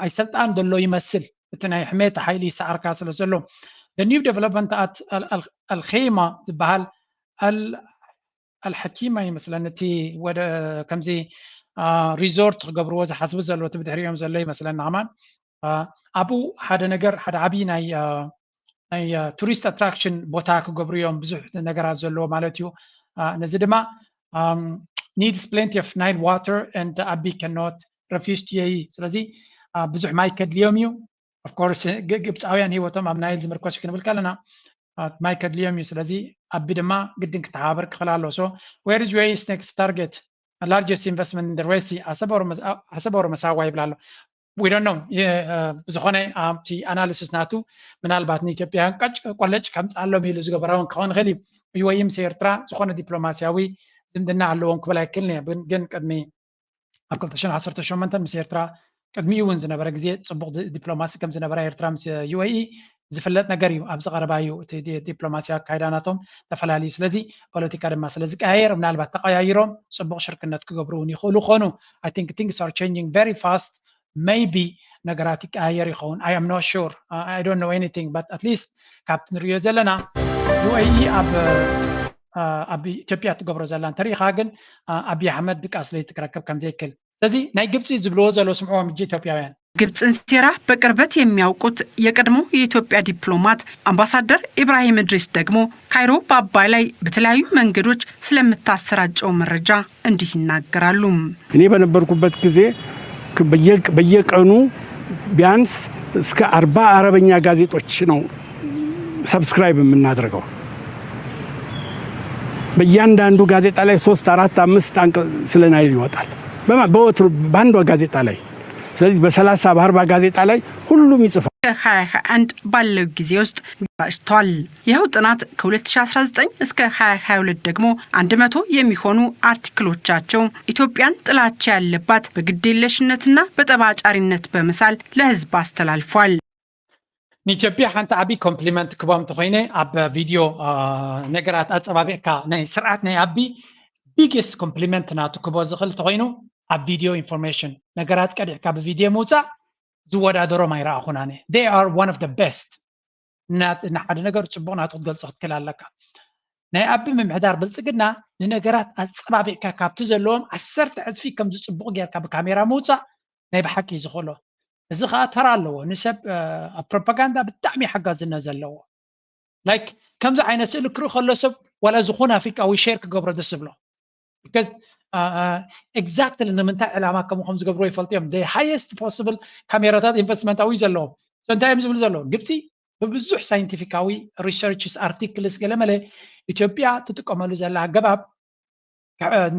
ኣይሰልጣን ዘሎ ይመስል። እቲ ናይ ሕሜት ሓይሊ ይሰዓርካ ስለ ዘሎ the new development at ኣልኼማ ዝበሃል ኣልሐኪማ ይመስለኒ እቲ ወደ ከምዚ ሪዞርት ክገብርዎ ዝሓስቡ ዘለዉ እቲ ብድሕሪኦም ዘሎ ይመስለና ከማን። ኣብኡ ሓደ ነገር ሓደ ዓብዪ ናይ ናይ ቱሪስት ኣትራክሽን ቦታ ክገብሩ እዮም። ብዙሕ ነገራት ዘለዎ ማለት እዩ። ነዚ ድማ needs plenty of Nile water and ኣቢ cannot refuse to UAE። ስለዚ ብዙሕ ማይ ከድልዮም እዩ። Of course ግብፃውያን ህይወቶም ኣብ ናይል ዝምርኮስ እዩ ክንብል ከለና ማይ ከድልዮም እዩ። ስለዚ ኣቢ ድማ ግድን ክተሓባበር ክኽእል ኣለዎ። So where is UAE's next target? Largest investment in the Red Sea? ኣሰብ ኦር መሳዋ ይብል ኣሎ። We don't know። ብዝኾነ ኣብቲ ኣናሊሲስ ናቱ ምናልባት ንኢትዮጵያውያን ቀጭ ቆለጭ ከምፅኣሎም ኢሉ ዝገበረውን ክኸውን ይኽእል እዩ። UAE ምስ ኤርትራ ዝኾነ ዲፕሎማሲያዊ ዝምድና ኣለዎም ክብል ኣይክልን እየ። ግን ቅድሚ ኣብ ክልተ ሽሕን ዓሰርተ ሸሞንተን ምስ ኤርትራ ቅድሚኡ እውን ዝነበረ ግዜ ፅቡቕ ዲፕሎማሲ ከም ዝነበረ ኤርትራ ምስ UAE ዝፍለጥ ነገር እዩ። ኣብዚ ቀረባ እዩ እቲ ዲፕሎማሲ ኣካይዳ ናቶም ተፈላለዩ። ስለዚ ፖለቲካ ድማ ስለ ዝቀያየር ምናልባት ተቀያይሮም ፅቡቕ ሽርክነት ክገብሩ እውን ይኽእሉ ኮኑ። I think things are changing very fast. Maybe ነገራት ይቀያየር ይኸውን። I am not sure. I don't know anything, but at least ካብቲ ንሪኦ ዘለና UAE ኣብ ኣብ ኢትዮጵያ ትገብሮ ዘላ እንተሪኢኻ ግን ኣብይ ኣሕመድ ድቃስ ለይቲ ክረክብ ከም ዘይክል። ስለዚ ናይ ግብፂ ዝብልዎ ዘሎ ስምዕዎም እጂ ኢትዮጵያውያን። ግብፅን ሴራ በቅርበት የሚያውቁት የቀድሞ የኢትዮጵያ ዲፕሎማት አምባሳደር ኢብራሂም እድሪስ ደግሞ ካይሮ በአባይ ላይ በተለያዩ መንገዶች ስለምታሰራጨው መረጃ እንዲህ ይናገራሉ። እኔ በነበርኩበት ጊዜ በየቀኑ ቢያንስ እስከ አርባ አረበኛ ጋዜጦች ነው subscribe የምናደርገው። በእያንዳንዱ ጋዜጣ ላይ ሶስት አራት አምስት አንቀጽ ስለ ናይል ይወጣል በወትሩ በአንዷ ጋዜጣ ላይ። ስለዚህ በሰላሳ በአርባ ጋዜጣ ላይ ሁሉም ይጽፋል። ከ2021 ባለው ጊዜ ውስጥ ተሰራጭቷል። ይኸው ጥናት ከ2019 እስከ 2022 ደግሞ 100 የሚሆኑ አርቲክሎቻቸው ኢትዮጵያን ጥላቻ ያለባት በግዴለሽነትና በጠባጫሪነት በመሳል ለህዝብ አስተላልፏል። ንኢትዮጵያ ሓንቲ ዓቢ ኮምፕሊመንት ክቦም ተኮይነ ኣብ ቪድዮ ነገራት ኣጸባቢቕካ ናይ ስርዓት ናይ ኣቢ ቢግስት ኮምፕሊመንት ናቱ ክቦ ዝኽእል ተኮይኑ ኣብ ቪድዮ ኢንፎርሜሽን ነገራት ቀዲሕካ ብቪድዮ ምውፃእ ዝወዳደሮም ኣይረኣኹን ኣነ። They are one of the best። ንሓደ ነገር ፅቡቕ ናቱ ክትገልፆ ክትክእል ኣለካ። ናይ ኣቢ ምምሕዳር ብልፅግና ንነገራት ኣፀባቢቕካ ካብቲ ዘለዎም ዓሰርተ ዕፅፊ ከም ዝፅቡቕ ጌርካ ብካሜራ ምውፃእ ናይ ብሓቂ እዩ ዝኽእሎ። እዚ ከዓ ተራ ኣለዎ። ንሰብ ኣብ ፕሮፓጋንዳ ብጣዕሚ ሓጋዝነት ዘለዎ። ላይክ ከምዚ ዓይነት ስእሊ ክርኢ ከሎ ሰብ ዋላ ዝኾነ ኣፍሪቃዊ ሼር ክገብሮ ደስ ዝብሎ። Because exactly ንምንታይ ዕላማ ከምኡ ከም ዝገብርዎ ይፈልጡ እዮም። The highest possible ካሜራታት ኢንቨስትመንታዊ ዘለዎም። So እንታይ እዮም ዝብሉ ዘለዉ? ግብፂ ብብዙሕ ሳይንቲፊካዊ ሪሰርችስ ኣርቲክልስ ገለመለ ኢትዮጵያ ትጥቀመሉ ዘላ ኣገባብ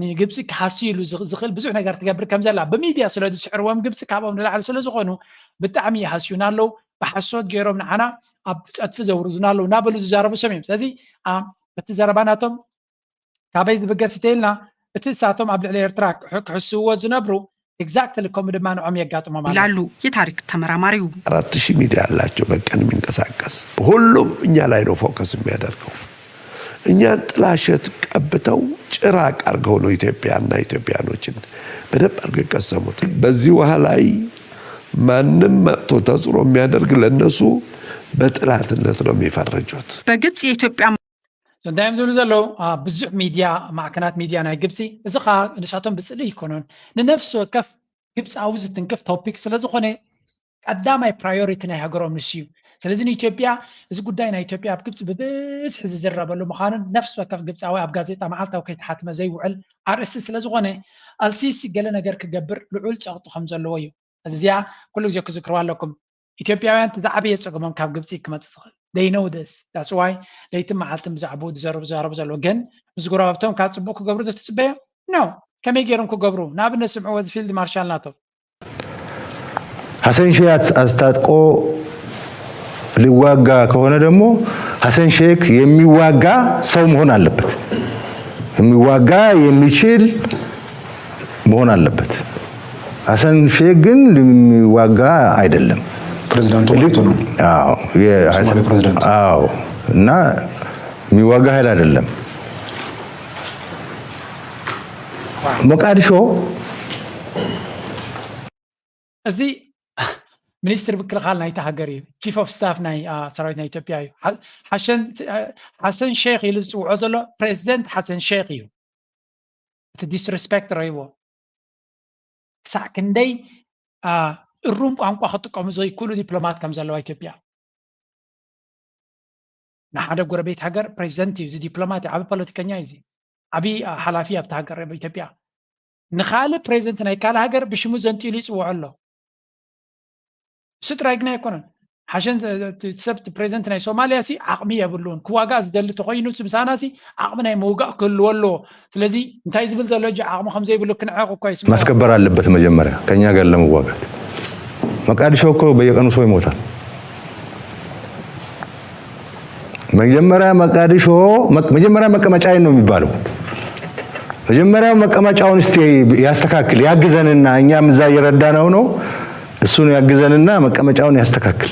ንግብፂ ክሃስይሉ ዝኽእል ብዙሕ ነገር ትገብር ከም ዘላ ብሚድያ ስለ ዝስዕርዎም ግብፂ ካብኦም ንላዕሊ ስለ ዝኾኑ ብጣዕሚ ይሃስዩና ኣለዉ። ብሓሶት ገይሮም ንዓና ኣብ ፀድፊ ዘውርዱና ኣለዉ እናበሉ ዝዛረቡ ሰብ እዮም። ስለዚ እቲ ዘረባ ናቶም ካበይ ዝብገስ እንተኢልና እቲ እሳቶም ኣብ ልዕሊ ኤርትራ ክሕስውዎ ዝነብሩ exactly ከምኡ ድማ ንዖም የጋጥሞም ኣሎ። ይላሉ የታሪክ ተመራማሪው። አራት ሺህ ሚዲያ አላቸው በቀን የሚንቀሳቀስ ሁሉም እኛ ላይ ነው ፎከስ የሚያደርገው። እኛን ጥላሸት ቀብተው ጭራቅ አድርገው ነው ኢትዮጵያና ኢትዮጵያኖችን በደንብ አድርገው የቀሰሙት። በዚህ ውሃ ላይ ማንም መጥቶ ተጽዕኖ የሚያደርግ ለነሱ በጥላትነት ነው የሚፈርጁት። በግብጽ የኢትዮጵያ እንታይ እዮም ዝብሉ ዘለዉ? ብዙሕ ሚድያ ማዕከናት ሚድያ ናይ ግብፂ እዚ ከዓ ንሳቶም ብፅልኢ ኣይኮኑን ንነፍሲ ወከፍ ግብፃዊ ዝትንክፍ ቶፒክ ስለዝኾነ ቀዳማይ ፕራዮሪቲ ናይ ሃገሮም ንሱ እዩ። ስለዚ ንኢትዮጵያ እዚ ጉዳይ ናይ ኢትዮጵያ ኣብ ግብፂ ብብዝሒ ዝዝረበሉ ምዃኑን ነፍሲ ወከፍ ግብፃዊ ኣብ ጋዜጣ መዓልታዊ ከይተሓትመ ዘይውዕል ኣርእስቲ ስለዝኾነ ኣልሲሲ ገለ ነገር ክገብር ልዑል ፀቕጢ ከም ዘለዎ እዩ። እዚኣ ኩሉ ግዜ ክዝክርዋ ኣለኩም። ኢትዮጵያውያን እቲ ዝዓበየ ፀገሞም ካብ ግብፂ ክመፅእ ዝኽእል they know this that's why ለይትን መዓልትን ብዛዕባኡ ዝዘረቡ ዝዛረቡ ዘለዉ ግን ምስ ጎረባብቶም ካብ ፅቡቅ ክገብሩ ዶ ትፅበዮም? No። ከመይ ገይሮም ክገብሩ? ንኣብነት ስምዕዎ እዚ ፊልድ ማርሻል ናቶም ሐሰን ሼህ አስታጥቆ ሊዋጋ ከሆነ ደግሞ ሐሰን ሼክ የሚዋጋ ሰው መሆን አለበት። የሚዋጋ የሚችል መሆን አለበት። ሐሰን ሼክ ግን የሚዋጋ አይደለም። ፕሬዚዳንቱ ማለት ነው። አዎ፣ የ- ሶማሌ ፕሬዚዳንት። አዎ። እና የሚዋጋ ኃይል አይደለም። ሞቃዲሾ እዚ ሚኒስትር ምክልኻል ናይቲ ሃገር እዩ። ቺፍ ኦፍ ስታፍ ናይ ሰራዊት ናይ ኢትዮጵያ እዩ። ሓሰን ሼክ ኢሉ ዝፅውዖ ዘሎ ፕሬዚደንት ሓሰን ሼክ እዩ። እቲ ዲስሪስፔክት ረይዎ ክሳዕ ክንደይ እሩም ቋንቋ ክጥቀሙ ዘይክእሉ ዲፕሎማት ከም ዘለዋ ኢትዮጵያ። ንሓደ ጎረቤት ሃገር ፕሬዚደንት እዩ፣ እዚ ዲፕሎማት እዩ፣ ዓቢ ፖለቲከኛ እዩ፣ እዚ ዓቢ ሓላፊ ኣብቲ ሃገር ኢትዮጵያ። ንካልእ ፕሬዚደንት ናይ ካልእ ሃገር ብሽሙ ዘንጢሉ ይፅውዖ ኣሎ። እሱ ጥራይ ግን ኣይኮነን። ሓሸን ሰብ ፕሬዚደንት ናይ ሶማሊያ ሲ ዓቕሚ የብሉን፣ ክዋጋእ ዝደሊ ተኮይኑ ምሳና ሲ ዓቕሚ ናይ ምውጋእ ክህልዎ ኣለዎ። ስለዚ እንታይ ዝብል ዘሎ ሕጂ ዓቕሚ ከምዘይብሉ ክንዕቕ እኳ ይስምዖ። ማስከበር አለበት መጀመሪያ ከኛ ጋር ለመዋጋት። መቃዲሾ እኮ በየቀኑ ሰው ይሞታል። መጀመሪያ መቃዲሾ መጀመሪያ መቀመጫዬን ነው የሚባለው። መጀመሪያው መቀመጫውን እስቲ ያስተካክል ያግዘንና እኛም እዛ እየረዳነው ነው። እሱን ያግዘንና መቀመጫውን ያስተካክል።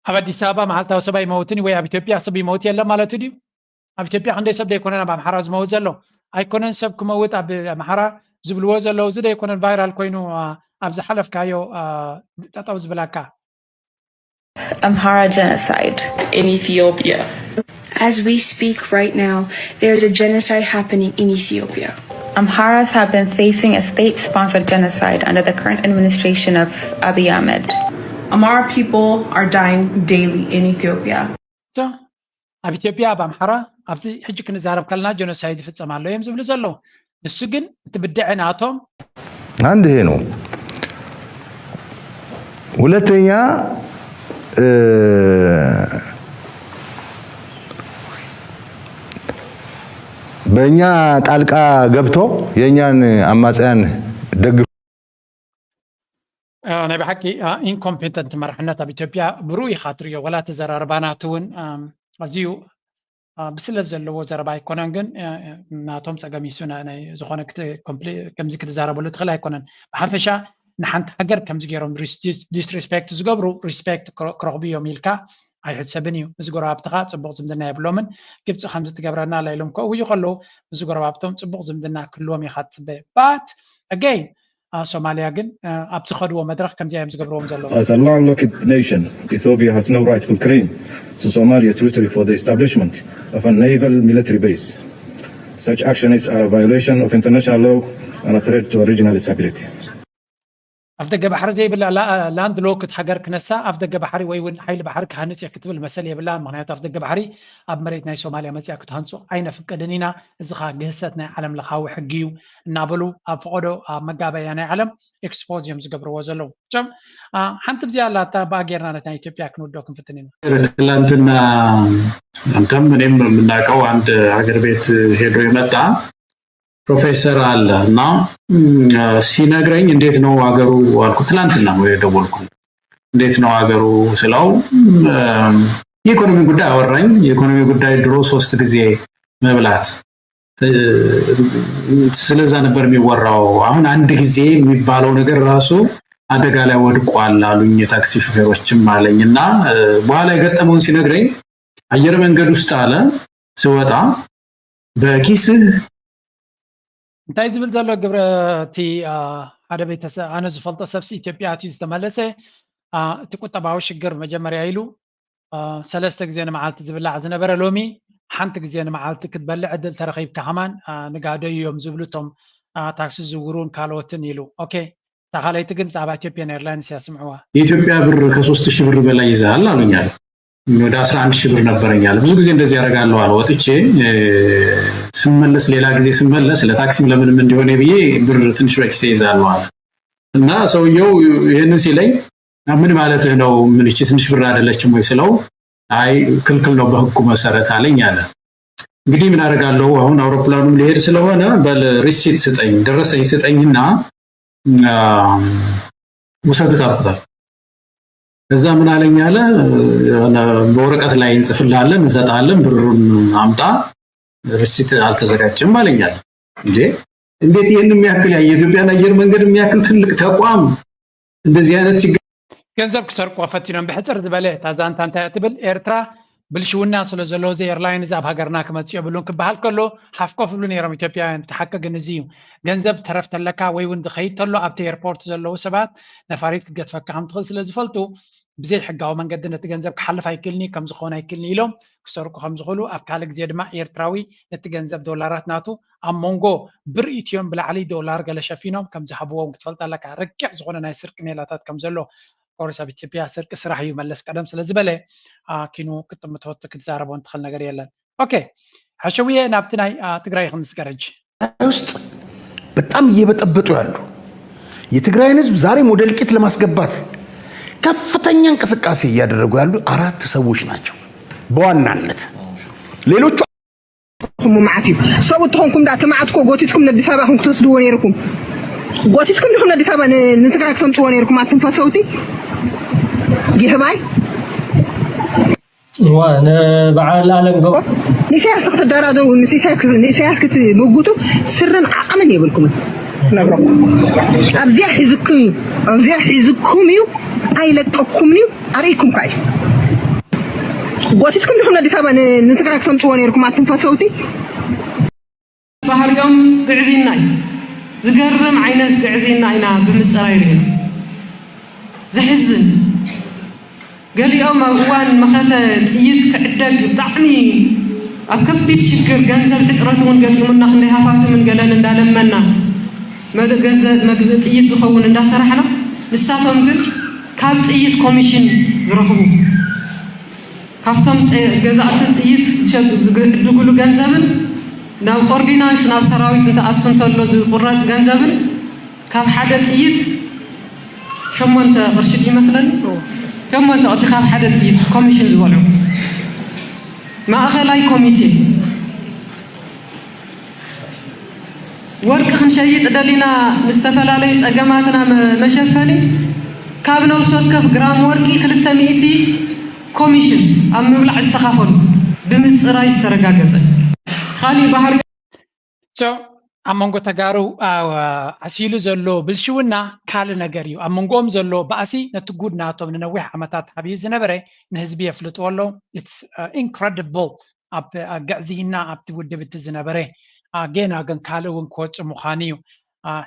ኣብ ኣዲስ ኣበባ መዓልታዊ ሰብ ኣይመውትን ወይ ኣብ ኢትዮጵያ ሰብ ይመውት የለ ማለት ድዩ? ኣብ ኢትዮጵያ ክንደይ ሰብ ደይኮነን ኣብ ኣምሓራ ዝመውት ዘሎ? ኣይኮነን ሰብ ክመውት ኣብ ኣምሓራ ዝብልዎ ዘለዉ እዚ ደይኮነን ቫይራል ኮይኑ ኣብ ዝሓለፍካዮ ጠጠው ዝብላካ? Amhara genocide in Ethiopia. As we speak right now, there's a genocide happening in Ethiopia. Amharas have been facing a state sponsored genocide under the current administration of Abiy Ahmed. Amhara people are dying daily in Ethiopia. So, ኣብ ኢትዮጵያ ኣብ ኣምሓራ ኣብዚ ሕጂ ክንዛረብ ከለና ጀኖሳይድ ይፍጸም ኣሎ እዮም ዝብሉ ዘለዉ። ንሱ ግን እቲ ብድዐ ናቶም አንድ ይሄ ነው። ሁለተኛ በእኛ ጣልቃ ገብቶ የእኛን አማጽያን ደግፍ ናይ ብሓቂ ኢንኮምፔተንት መራሕነት ኣብ ኢትዮጵያ ብሩእ ኢኻ ትሪኦ። ወላ ተዘራርባ ናቱ እውን ኣዝዩ ብስለት ዘለዎ ዘረባ ኣይኮነን፣ ግን ናቶም ጸገም ይሱ ዝኾነ ከምዚ ክትዛረበሉ ትኽእል ኣይኮነን። ብሓፈሻ ንሓንቲ ሃገር ከምዚ ገይሮም ዲስሪስፔክት ዝገብሩ ሪስፔክት ክረኽቡ እዮም ኢልካ ኣይሕሰብን እዩ። ምስ ጎረባብትኻ ጽቡቕ ዝምድና የብሎምን። ግብጺ ከምዚ ትገብረና ኣላ ኢሎም ከእውዩ ከለዉ ምስ ጎረባብቶም ጽቡቕ ዝምድና ክህልዎም ኢኻ ትጽበ። But again ሶማሊያ ግን ኣብ ዝኸድዎ መድረኽ ከምዚ እዮም ዝገብርዎም ዘለዉ። As a landlocked nation, Ethiopia has no rightful claim to Somalia territory for the establishment of a naval military base. Such actions are a violation of international law and a threat to regional stability. ኣፍ ደገ ባሕሪ ዘይብላ ላንድ ሎክድ ሃገር ክነሳ ኣፍ ደገ ባሕሪ ወይ እውን ሓይሊ ባሕሪ ክሃንፅ እየ ክትብል መሰል የብላን። ምክንያቱ ኣፍ ደገ ባሕሪ ኣብ መሬት ናይ ሶማሊያ መፅያ ክትሃንፁ ኣይነፍቅድን ኢና፣ እዚ ከዓ ግህሰት ናይ ዓለም ለኻዊ ሕጊ እዩ እናበሉ ኣብ ፈቐዶ ኣብ መጋበያ ናይ ዓለም ኤክስፖዝ እዮም ዝገብርዎ ዘለዉ። ም ሓንቲ ብዚኣ ኣላታ ብኣ ጌርና ነት ናይ ኢትዮጵያ ክንውዶ ክንፍትን ኢና። ትላንትና አንተም እኔም የምናውቀው አንድ ሀገር ቤት ሄዶ የመጣ ፕሮፌሰር አለ እና ሲነግረኝ እንዴት ነው ሀገሩ አልኩት። ትላንትና ነው የደወልኩት። እንዴት ነው ሀገሩ ስለው የኢኮኖሚ ጉዳይ አወራኝ። የኢኮኖሚ ጉዳይ ድሮ ሶስት ጊዜ መብላት ስለዛ ነበር የሚወራው። አሁን አንድ ጊዜ የሚባለው ነገር ራሱ አደጋ ላይ ወድቋል አሉኝ የታክሲ ሹፌሮችም አለኝ። እና በኋላ የገጠመውን ሲነግረኝ አየር መንገድ ውስጥ አለ ስወጣ በኪስህ እንታይ ዝብል ዘሎ ግብረ እቲ ሓደ ቤተሰብ ኣነ ዝፈልጦ ሰብሲ ኢትዮጵያ ኣትዩ ዝተመለሰ እቲ ቁጠባዊ ሽግር መጀመርያ ኢሉ ሰለስተ ግዜ ንመዓልቲ ዝብላዕ ዝነበረ ሎሚ ሓንቲ ግዜ ንመዓልቲ ክትበልዕ ዕድል ተረኺብካ ከማን ንጋደዩ እዮም ዝብሉ እቶም ታክሲ ዝውሩን ካልኦትን ኢሉ። ኦኬ እታ ካልኣይቲ ግን ብዛዕባ ኢትዮጵያን ኤርላይንስ እያ ስምዕዋ። የኢትዮጵያ ብር ከሶስት ሺህ ብር በላይ ይዘሃል አሉኛል። ወደ አስራ አንድ ሺህ ብር ነበረኛል። ብዙ ጊዜ እንደዚህ ያደርጋለሁ አለ። ወጥቼ ስመለስ ሌላ ጊዜ ስመለስ ለታክሲም ለምንም እንዲሆነ ብዬ ብር ትንሽ በኪሴ ይዛለሁ አለ እና ሰውየው ይህንን ሲለኝ ምን ማለትህ ነው? ምን እቺ ትንሽ ብር አይደለችም ወይ ስለው አይ ክልክል ነው በህጉ መሰረት አለኝ አለ። እንግዲህ ምን አደርጋለሁ አሁን አውሮፕላኑም ሊሄድ ስለሆነ በል ሪሲት ስጠኝ፣ ደረሰኝ ስጠኝና ውሰዱት አልኩታል። እዛ ምን አለኝ አለ በወረቀት ላይ እንጽፍልሃለን እንሰጥሃለን፣ ብሩን አምጣ፣ ሪሲት አልተዘጋጀም አለኝ አለ። እንዴ እንዴት ይህን የሚያክል የኢትዮጵያን አየር መንገድ የሚያክል ትልቅ ተቋም እንደዚህ አይነት ችግር ገንዘብ ክሰርቁ ፈቲኖም። ብሕፅር ዝበለ እታ ዛንታ እንታይ ትብል? ኤርትራ ብልሽውና ስለ ዘለዎ እዚ ኤርላይን እዚ ኣብ ሃገርና ክመፅእ የብሉን ክበሃል ከሎ ሓፍ ኮፍ ይብሉ ነይሮም ኢትዮጵያውያን። እቲ ሓቂ ግን እዚ እዩ። ገንዘብ ተረፍ ተለካ ወይ እውን ዝኸይድ ተሎ ኣብቲ ኤርፖርት ዘለዉ ሰባት ነፋሪት ክትገትፈካ ከም ትኽእል ስለ ዝፈልጡ ብዘይ ሕጋዊ መንገዲ ነቲ ገንዘብ ክሓልፍ ኣይክእልኒ፣ ከምዚ ክኸውን ኣይክእልኒ ኢሎም ክሰርቁ ከም ዝኽእሉ፣ ኣብ ካልእ ግዜ ድማ ኤርትራዊ ነቲ ገንዘብ ዶላራት ናቱ ኣብ መንጎ ብር ኢትዮም ብላዕሊ ዶላር ገለ ሸፊኖም ከም ዝሃብዎም ክትፈልጥ ኣለካ። ረቂቕ ዝኾነ ናይ ስርቂ ሜላታት ከም ዘሎ፣ ኮርስ ኣብ ኢትዮጵያ ስርቂ ስራሕ እዩ መለስ ቀደም ስለ ዝበለ፣ ኪኑ ክትጥምቶ ክትዛረቦ እንትኽእል ነገር የለን። ኦኬ፣ ሓሸውየ ናብቲ ናይ ትግራይ ክንስገረጅ ውስጥ በጣም እየበጠበጡ ያሉ የትግራይን ህዝብ ዛሬም ወደ እልቂት ለማስገባት ከፍተኛ እንቅስቃሴ እያደረጉ ያሉ አራት ሰዎች ናቸው በዋናነት። ሌሎቹ ኹም መዓት እዩ። ሰብ እትኾንኩም ዳ እቲ መዓት እኮ ጎቲትኩም ነዲስ ኣበባ ኹም ክትወስድዎ ነይርኩም። ጎቲትኩም ዲኹም ነዲስ ኣበባ ን- ንትግራይ ክተምፅዎ ነይርኩም ኣትንፈሰውቲ ጊህባይ እዋ ንበዓል ኣለም ገ ንኢሳያስ ክትደራደሩ ንኢሳያስ ክትምጉቱ ስርን ዓቕምን የብልኩምን። ነግረኩም ኣብዚኣ ሒዝኩም እዩ ኣብዚኣ ሒዝኩም እዩ ኣይለቀኩም እዩ። ኣርእይኩም ከ እዩ ጎቲትኩም ዲኹም ነዲስ ኣበባ ን- ንትግራይ ክተምፅዎ ነይርኩም ኣትንፈሰውቲ ባህሪኦም ግዕዝይና እዩ። ዝገርም ዓይነት ግዕዝይና ኢና ብምፅራይ ርኢና። ዘሕዝን። ገሊኦም ኣብ እዋን መኸተ ጥይት ክዕደግ ብጣዕሚ ኣብ ከቢድ ሽግር ገንዘብ ሕፅረት እውን ገጢሙና ክንደይ ሃፋትምን ገለን እንዳለመና መግዘ- መግዝኢ ጥይት ዝኸውን እንዳሰራሕና ንሳቶም ግን ካብ ጥይት ኮሚሽን ዝረኽቡ ካብቶም ገዛእቲ ጥይት ዝሸጡ ዝዕድግሉ ገንዘብን ናብ ኦርዲናንስ ናብ ሰራዊት እንትኣቱ እንተሎ ዝቁረፅ ገንዘብን ካብ ሓደ ጥይት ሸሞንተ ቅርሺ ድዩ ይመስለኒ ሸሞንተ ቅርሺ ካብ ሓደ ጥይት ኮሚሽን ዝበልዑ ማእኸላይ ኮሚቴ ወርቂ ክንሸይጥ ደሊና ንዝተፈላለዩ ፀገማትና መ- መሸፈኒ ካብ ነፍሲ ወከፍ ግራም ወርቂ ክልተ ሚእቲ ኮሚሽን ኣብ ምብላዕ ዝተኻፈሉ ብምፅራይ ዝተረጋገፀ ካሊእ ባህሪ So ኣብ መንጎ ተጋሩ ዓሲሉ ዘሎ ብልሽውና ካልእ ነገር እዩ። ኣብ መንጎኦም ዘሎ ባእሲ ነቲ ጉድ ናቶም ንነዊሕ ዓመታት ዓብዩ ዝነበረ ንህዝቢ የፍልጥዎ ኣለዉ። It's incredible ኣብ ግዕዝይና ኣብቲ ውድብ እቲ ዝነበረ ገና ግን ካልእ እውን ክወፅእ ምዃኑ እዩ።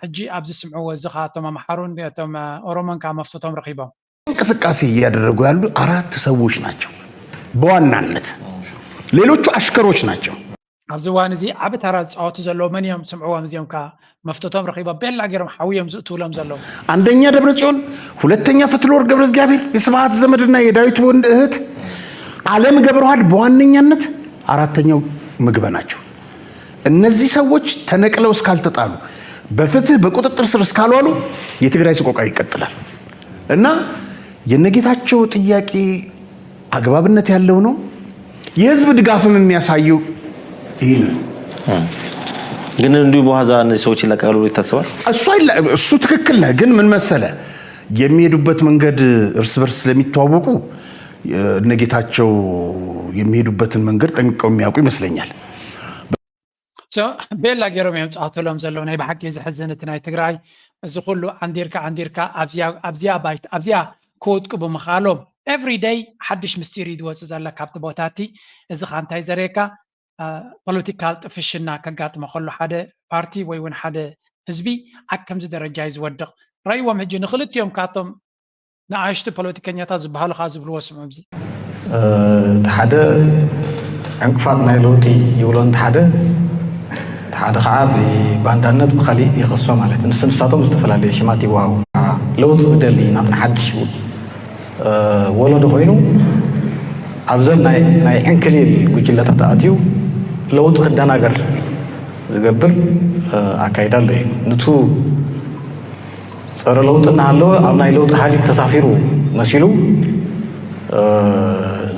ሕጂ ኣብዚ ስምዕዎ እዚ ከዓ እቶም ኣምሓሩን እቶም ኦሮሞን ከዓ መፍትቶም ረኺቦም። እንቅስቃሴ እያደረጉ ያሉ አራት ሰዎች ናቸው በዋናነት። ሌሎቹ አሽከሮች ናቸው። ኣብዚ እዋን እዚ ዓቢ ተራ ዝፃወቱ ዘለዉ መን እዮም? ስምዕዎም። እዚኦም ከዓ መፍትቶም ረኺቦም ቤላ ገይሮም ሓውዮም ዝእትውሎም ዘለዉ። አንደኛ ደብረ ጽዮን፣ ሁለተኛ ፈትለወርቅ ገብረ እግዚአብሔር የስብሐት ዘመድና የዳዊት ወንድ እህት አለም ገብረዋህድ በዋነኛነት አራተኛው ምግበ ናቸው። እነዚህ ሰዎች ተነቅለው እስካልተጣሉ በፍትህ በቁጥጥር ስር እስካልዋሉ የትግራይ ሰቆቃ ይቀጥላል እና የነጌታቸው ጥያቄ አግባብነት ያለው ነው። የህዝብ ድጋፍም የሚያሳየው ይህ ነው። ግን እንዲሁ በዋዛ እነዚህ ሰዎች ይለቀቃሉ ብሎ ይታሰባል? እሱ አይለ- እሱ ትክክል ነህ። ግን ምን መሰለ የሚሄዱበት መንገድ እርስ በርስ ስለሚተዋወቁ እነጌታቸው የሚሄዱበትን መንገድ ጠንቅቀው የሚያውቁ ይመስለኛል። ቤላ ገይሮም እዮም ፃወትሎም ዘለዉ። ናይ ብሓቂ ዘሕዝን እቲ ናይ ትግራይ እዚ ኩሉ ዓንዲርካ ዓንዲርካ ኣብዚኣ ኣብዚኣ ባይት ኣብዚኣ ክወድቁ ብምኽኣሎም every day ሓድሽ ምስጢር እዩ ዝወፅእ ዘለ ካብቲ ቦታ እቲ። እዚ ከዓ እንታይ ዘርእየካ ፖለቲካል ጥፍሽና ከጋጥሞ ከሎ ሓደ ፓርቲ ወይ እውን ሓደ ህዝቢ ኣብ ከምዚ ደረጃ እዩ ዝወድቕ። ራይዎም ሕጂ ንክልቲኦም ካብቶም ንኣሽቱ ፖለቲከኛታት ዝበሃሉ ከዓ ዝብልዎ ስምዑ። እዚ እቲ ሓደ ዕንቅፋት ናይ ለውጢ ይብሎ፣ እቲ ሓደ እቲ ሓደ ከዓ ብባንዳነት ብካሊእ ይኸሶ ማለት እዩ። ንስ ንሳቶም ዝተፈላለየ ሽማት ይወሃቡ። ለውጢ ዝደሊ ናትና ሓድሽ ወለዶ ኮይኑ ኣብዘን ናይ ዕንክሊል ጉጅለታት ኣትዩ ለውጢ ክደናገር ዝገብር ኣካይዳ ኣሎ እዩ። ንቱ ፀረ ለውጢ እናሃለወ ኣብ ናይ ለውጢ ሃዲድ ተሳፊሩ መሲሉ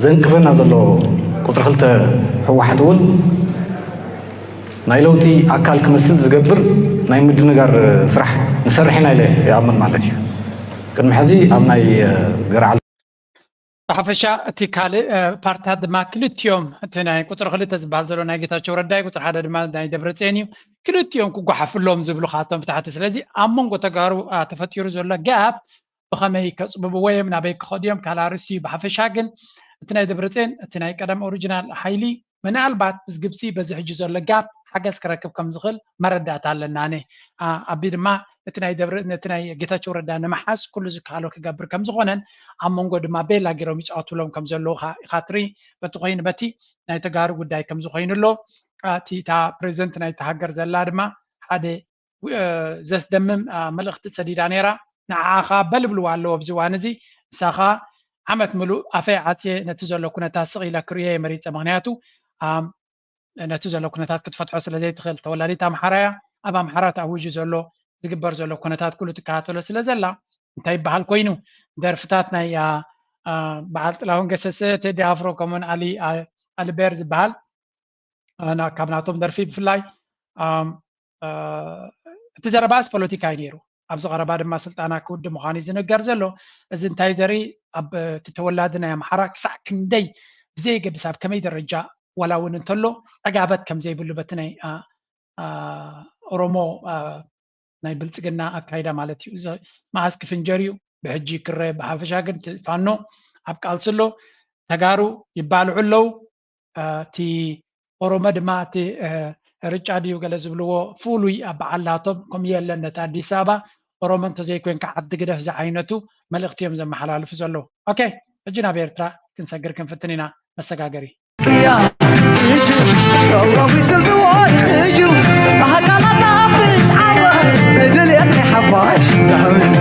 ዘንቅፈና ዘሎ ቁፅሪ ክልተ ህወሓት እውን ናይ ለውጢ ኣካል ክመስል ዝገብር ናይ ምድንጋር ስራሕ ንሰርሕ ኢና ኢለ ይኣምን ማለት እዩ። ቅድሚ ሕዚ ኣብ ናይ ገርዓል ብሓፈሻ እቲ ካልእ ፓርትታት ድማ ክልቲኦም እቲ ናይ ቁፅሪ ክልተ ዝበሃል ዘሎ ናይ ጌታቸው ረዳይ ቁፅሪ ሓደ ድማ ናይ ደብረፅዮን እዩ። ክልቲኦም ክጓሓፍሎም ዝብሉ ካቶም ብታሕቲ። ስለዚ ኣብ መንጎ ተጋሩ ተፈጢሩ ዘሎ ጋፕ ብኸመይ ከፅብብዎ እዮም ናበይ ክኸዱ እዮም ካልእ ኣርእስቲ እዩ። ብሓፈሻ ግን እቲ ናይ ደብረፅዮን እቲ ናይ ቀደም ኦሪጂናል ሓይሊ ምናልባት ምስ ግብፂ በዚ ሕጂ ዘሎ ጋፕ ሓገዝ ክረክብ ከም ዝኽእል መረዳእታ ኣለና። ኣነ ኣቢ ድማ እቲ ናይ ደብረ ነቲ ናይ ጌታቸው ረዳ ንምሓዝ ኩሉ ዝከኣሎ ክገብር ከም ዝኾነን ኣብ መንጎ ድማ ቤላ ገይሮም ይፃወቱሎም ከም ዘለዉ ኢኻ ትርኢ። በቲ ኮይኑ በቲ ናይ ተጋሩ ጉዳይ ከም ዝኾይኑ ኣሎ። እቲ እታ ፕሬዚደንት ናይቲ ሃገር ዘላ ድማ ሓደ ዘስደምም መልእኽቲ ሰዲዳ ነይራ። ንዓኻ በልብልዋ ኣለዎ ኣብዚ እዋን እዚ። ንሳ ኸዓ ዓመት ምሉእ ኣፈይ ዓፅየ ነቲ ዘሎ ኩነታት ስቕ ኢለ ክርእዮ እየ መሪፀ። ምኽንያቱ ነቲ ዘሎ ኩነታት ክትፈትሖ ስለ ዘይትኽእል። ተወላዲት ኣምሓራ እያ። ኣብ ኣምሓራ ተኣዊጁ ዘሎ ዝግበር ዘሎ ኩነታት ኩሉ ትከታተሎ ስለ ዘላ እንታይ ይበሃል ኮይኑ ደርፍታት ናይ በዓል ጥላሁን ገሰሰ፣ ቴዲ ኣፍሮ ከምኡውን ኣሊ ኣልቤር ዝበሃል ካብ ናቶም ደርፊ ብፍላይ እቲ ዘረባስ ፖለቲካ እዩ ነይሩ። ኣብዚ ቀረባ ድማ ስልጣና ክውድእ ምዃኑ እዩ ዝንገር ዘሎ። እዚ እንታይ ዘርኢ ኣብ እቲ ተወላዲ ናይ ኣምሓራ ክሳዕ ክንደይ ብዘየገድስ ኣብ ከመይ ደረጃ ዋላ እውን እንተሎ ዕጋበት ከም ዘይብሉ በቲ ናይ ኦሮሞ ናይ ብልፅግና ኣካይዳ ማለት እዩ። እዚ መዓዝ ክፍንጀር እዩ ብሕጂ ክረአ። ብሓፈሻ ግን ፋኖ ኣብ ቃልሲ ኣሎ። ተጋሩ ይባልዑ ኣለዉ። እቲ ኦሮሞ ድማ እቲ ርጫ ድዩ ገለ ዝብልዎ ፍሉይ ኣበዓላቶም ከም የለን። ነቲ ኣዲስ ኣበባ ኦሮሞ እንተዘይኮይንካ ዓዲ ግደፍ ዝዓይነቱ መልእኽቲ እዮም ዘመሓላልፉ ዘለዉ። ኦኬ፣ ሕጂ ናብ ኤርትራ ክንሰግር ክንፍትን ኢና። መሰጋገሪ ቅያ እጅ ሰውራዊ ስልትዋይ እዩ ኣካላት ኣብት ዓወር ንድልየት ናይ ሓፋሽ ዛህብን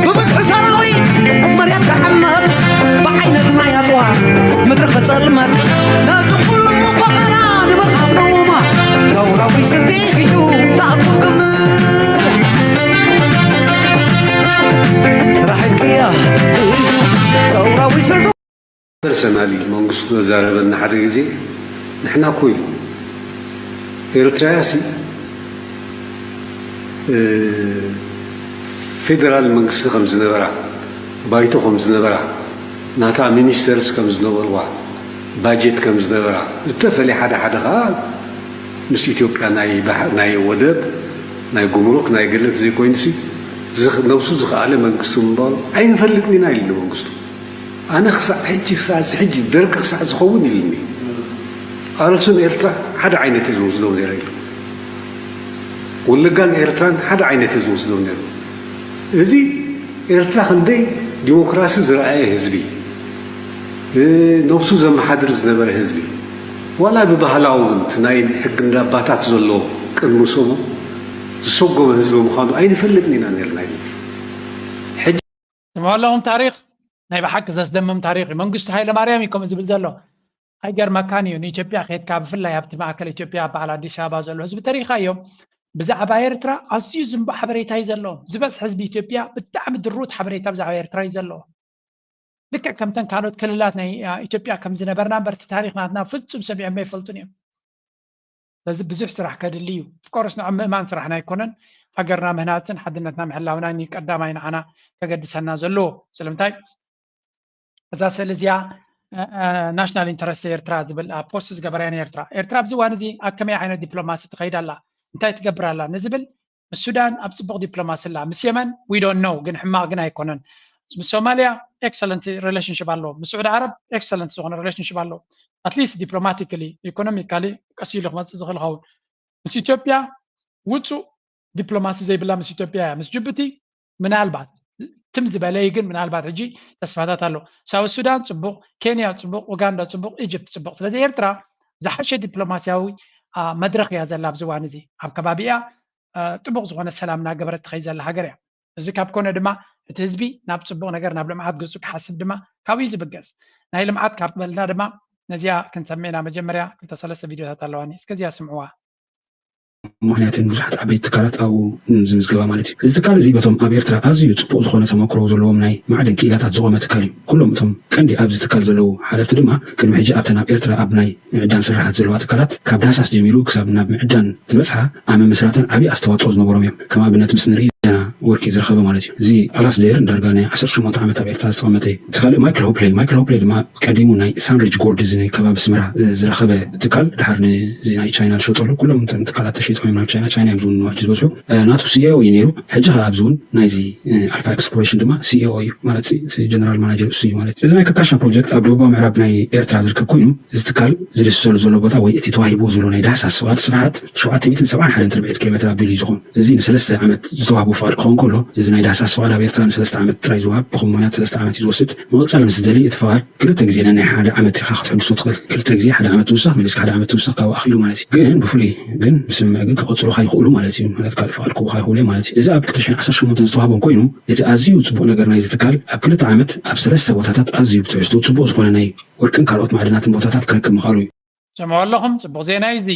ብብዝሒ ሰራዊት መርያት ክዕመት ብዓይነት ናይ ኣፅዋር ምድሪ ክፀልመት ነዚ ኩሉ በቐራ ንምኻብ ነውማ ሰውራዊ ስልቲ እዩ ተኣኩም ግምት ስራሕ ቅያ እዩ ሰውራዊ ስልቲ ፐርሰናሊ መንግስቱ ተዛረበና ሓደ ግዜ ንሕና እኮ ኢሉ ኤርትራያ ሲ ፌደራል መንግስቲ ከም ዝነበራ ባይቶ ከም ዝነበራ ናታ ሚኒስተርስ ከም ዝነበርዋ ባጀት ከም ዝነበራ ዝተፈለየ ሓደ ሓደ ከዓ ምስ ኢትዮጵያ ናይ ወደብ ናይ ጉምሩክ ናይ ገለት ዘይኮይኑሲ ነብሱ ዝኸኣለ መንግስቲ ምንባሩ ኣይንፈልጥን ኢና ኢሉ መንግስቱ ኣነ ክሳዕ ሕጂ ክሳዕ እዚ ሕጂ ደርጊ ክሳዕ ዝኸውን ኢልኒ ኣረሱን ኤርትራ ሓደ ዓይነት እየ ዝወስዶ ነረ ኢሉ ወለጋን ኤርትራን ሓደ ዓይነት እየ ዝወስዶ ነረ እዚ ኤርትራ ክንደይ ዲሞክራሲ ዝረኣየ ህዝቢ ነብሱ ዘመሓድር ዝነበረ ህዝቢ ዋላ ብባህላዊ እውን እቲ ናይ ሕጊ እንዳባታት ዘሎ ቅድሚ ሰቡ ዝሰጎመ ህዝቢ ምዃኑ ኣይንፈልጥን ኢና ነርና ኢሉ ሕጂ ስምዑ ኣለኹም ታሪኽ ናይ ብሓቂ ዘስደምም ታሪኽ እዩ። መንግስቱ ሃይለማርያም እዩ ከምኡ ዝብል ዘሎ። ኣይገርመካን እዩ ንኢትዮጵያ ከድካ ብፍላይ ኣብቲ ማእከል ኢትዮጵያ በዓል ኣዲስ ኣበባ ዘሎ ህዝቢ ተሪኻዮ። ብዛዕባ ኤርትራ ኣዝዩ ዝንቡዕ ሓበሬታ እዩ ዘለዎ። ዝበዝሕ ህዝቢ ኢትዮጵያ ብጣዕሚ ድሩት ሓበሬታ ብዛዕባ ኤርትራ እዩ ዘለዎ። ልክዕ ከምተን ካልኦት ክልላት ናይ ኢትዮጵያ ከም ዝነበርና እምበር እቲ ታሪኽ ናትና ፍጹም ሰሚዖሞ ኣይፈልጡን እዮም። ስለዚ ብዙሕ ስራሕ ከድሊ እዩ። ኦፍኮርስ ንዖም ምእማን ስራሕና ኣይኮነን። ሃገርና ምህናፅን ሓድነትና ምሕላውና እዩ ቀዳማይ ንዓና ከገድሰና ዘለዎ። ስለምንታይ እዛ ስእሊ እዚኣ ናሽናል ኢንተረስት ኤርትራ ዝብል ፖስት ዝገበረያ ኤርትራ ኤርትራ ኣብዚ እዋን እዚ ኣብ ከመይ ዓይነት ዲፕሎማሲ ትኸይድ ኣላ እንታይ ትገብር ኣላ ንዝብል ምስ ሱዳን ኣብ ፅቡቕ ዲፕሎማሲ ኣላ ምስ የመን we don't know ግን ሕማቕ ግን ኣይኮነን ምስ ሶማልያ excellent relationship ኣለዎ ምስ ስዑዲ ዓረብ excellent ዝኾነ relationship ኣለዎ at least diplomatically economically ቀስ ኢሉ ክመፅእ ዝኽእል ኸውን ምስ ኢትዮጵያ ውፁእ ዲፕሎማሲ ዘይብላ ምስ ኢትዮጵያ እያ ምስ ጅቡቲ ምናልባት ትም ዝበለይ ግን ምናልባት ሕጂ ተስፋታት ኣሎ ሳውት ሱዳን ፅቡቕ ኬንያ ፅቡቕ ኡጋንዳ ፅቡቕ ኢጅፕት ፅቡቕ ስለዚ ኤርትራ ዝሓሸ ዲፕሎማሲያዊ መድረኽ እያ ዘላ ኣብዚ እዋን እዚ ኣብ ከባቢኣ ጥቡቕ ዝኾነ ሰላም እናገበረት ትኸይ ዘላ ሃገር እያ እዚ ካብ ኮነ ድማ እቲ ህዝቢ ናብ ፅቡቕ ነገር ናብ ልምዓት ገፁ ክሓስብ ድማ ካብኡ እዩ ዝብገስ ናይ ልምዓት ካብ በልና ድማ ነዚኣ ክንሰምዕ ኢና መጀመርያ ክልተ ሰለስተ ቪድዮታት ኣለዋኒ እስከዚኣ ስምዕዋ ምኽንያትን ብዙሓት ዓበይቲ ትካላት ኣብኡ ዝምዝገባ ማለት እዩ። እዚ ትካል እዚ በቶም ኣብ ኤርትራ ኣዝዩ ጽቡቕ ዝኾነ ተመክሮ ዘለዎም ናይ ማዕድን ክኢላታት ዝቖመ ትካል እዩ። ኩሎም እቶም ቀንዲ ኣብዚ ትካል ዘለዉ ሓለፍቲ ድማ ቅድሚ ሕጂ ኣብተን ኣብ ኤርትራ ኣብ ናይ ምዕዳን ስርሓት ዘለዋ ትካላት ካብ ዳህሳስ ጀሚሩ ክሳብ ናብ ምዕዳን ዝበጽሓ ኣብ ምምስራተን ዓቢ ኣስተዋጽኦ ዝነበሮም እዮም። ከም ኣብነት ምስ ንርኢ ዘለና ወርቂ ዝረኸበ ማለት እዩ። እዚ ኣላስዴር ዳርጋ ናይ ዓሰርተ ሸሞንተ ዓመት ኣብ ኤርትራ ዝተቐመጠ እዩ። እቲ ካልእ ማይክል ሆፕለይ፣ ማይክል ሆፕለይ ድማ ቀዲሙ ናይ ሳንሪጅ ጎልድ፣ እዚ ከባቢ ኣስመራ ዝረኸበ ትካል፣ ድሓር ንዚ ናይ ቻይና ዝሸጠሉ። ኩሎም እቶም ትካላት ተሸይጦም እዮም ናብ ቻይና። ቻይና እዮም ዝውንኑ ሕጂ ዝበዝሑ። ናቱ ሲኢኦ እዩ ነይሩ። ሕጂ ከዓ ኣብዚ እውን ናይዚ ኣልፋ ኤክስፕሎሬሽን ድማ ሲኢኦ እዩ ማለት፣ ጀነራል ማናጀር እሱ እዩ ማለት እዩ። እዚ ናይ ከካሻ ፕሮጀክት ኣብ ደቡባዊ ምዕራብ ናይ ኤርትራ ዝርከብ ኮይኑ፣ እዚ ትካል ዝድህሰሉ ዘሎ ቦታ ወይ እቲ ተዋሂብዎ ዘሎ ናይ ዳህሳስ ፍቓድ ስፍሓት ሸውዓተ ሚእትን ሰብዓን ሓደን ትርብዒት ኪሎ ሜትር ኣቢሉ እዩ ዝኸውን። እዚ ንሰለስተ ዓመት ዝተዋህቦ ፍቓድ ክኸውን ከሎ፣ እዚ ናይ ዳህሳስ ፍቓድ ኣብ ኤርትራ ንሰለስተ ዓመት ጥራይ ዝወሃብ፣ ብኹም ምኽንያት ሰለስተ ዓመት እዩ ዝወስድ። መቐጸሊ ምስ ትደሊ እቲ ፍቓድ ክልተ ግዜ ነናይ ሓደ ዓመት ኢኻ ክትሕድሶ ትኽእል። ክልተ ግዜ ሓደ ዓመት ትውስኽ፣ መሊስካ ሓደ ዓመት ትውስኽ፣ ካብኡ ኣኺሉ ማለት እዩ። ግን ብፍሉይ ግን ብስምምዕ ግን ክቐጽሉኻ ይኽእሉ ማለት እዩ። ማለት ካልእ ፍቓድ ክህቡኻ ይኽእሉ እዮም ማለት እዩ። እዚ ኣብ ክልተ ሽሕን ዓሰርተ ሸሞንተን ዝተዋህቦም ኮይኑ፣ እቲ ኣዝዩ ጽቡቕ ነገር ናይዚ ትካል ኣብ ክልተ ዓመት ኣብ ሰለስተ ቦታታት ኣዝዩ ብትሕዝቶ ጽቡቕ ዝኾነ ናይ ወርቅን ካልኦት ማዕድናትን ቦታታት ክረክብ ምኽኣሉ እዩ። ትሰምዑ ኣለኹም፣ ጽቡቕ ዜና እዩ እዚ።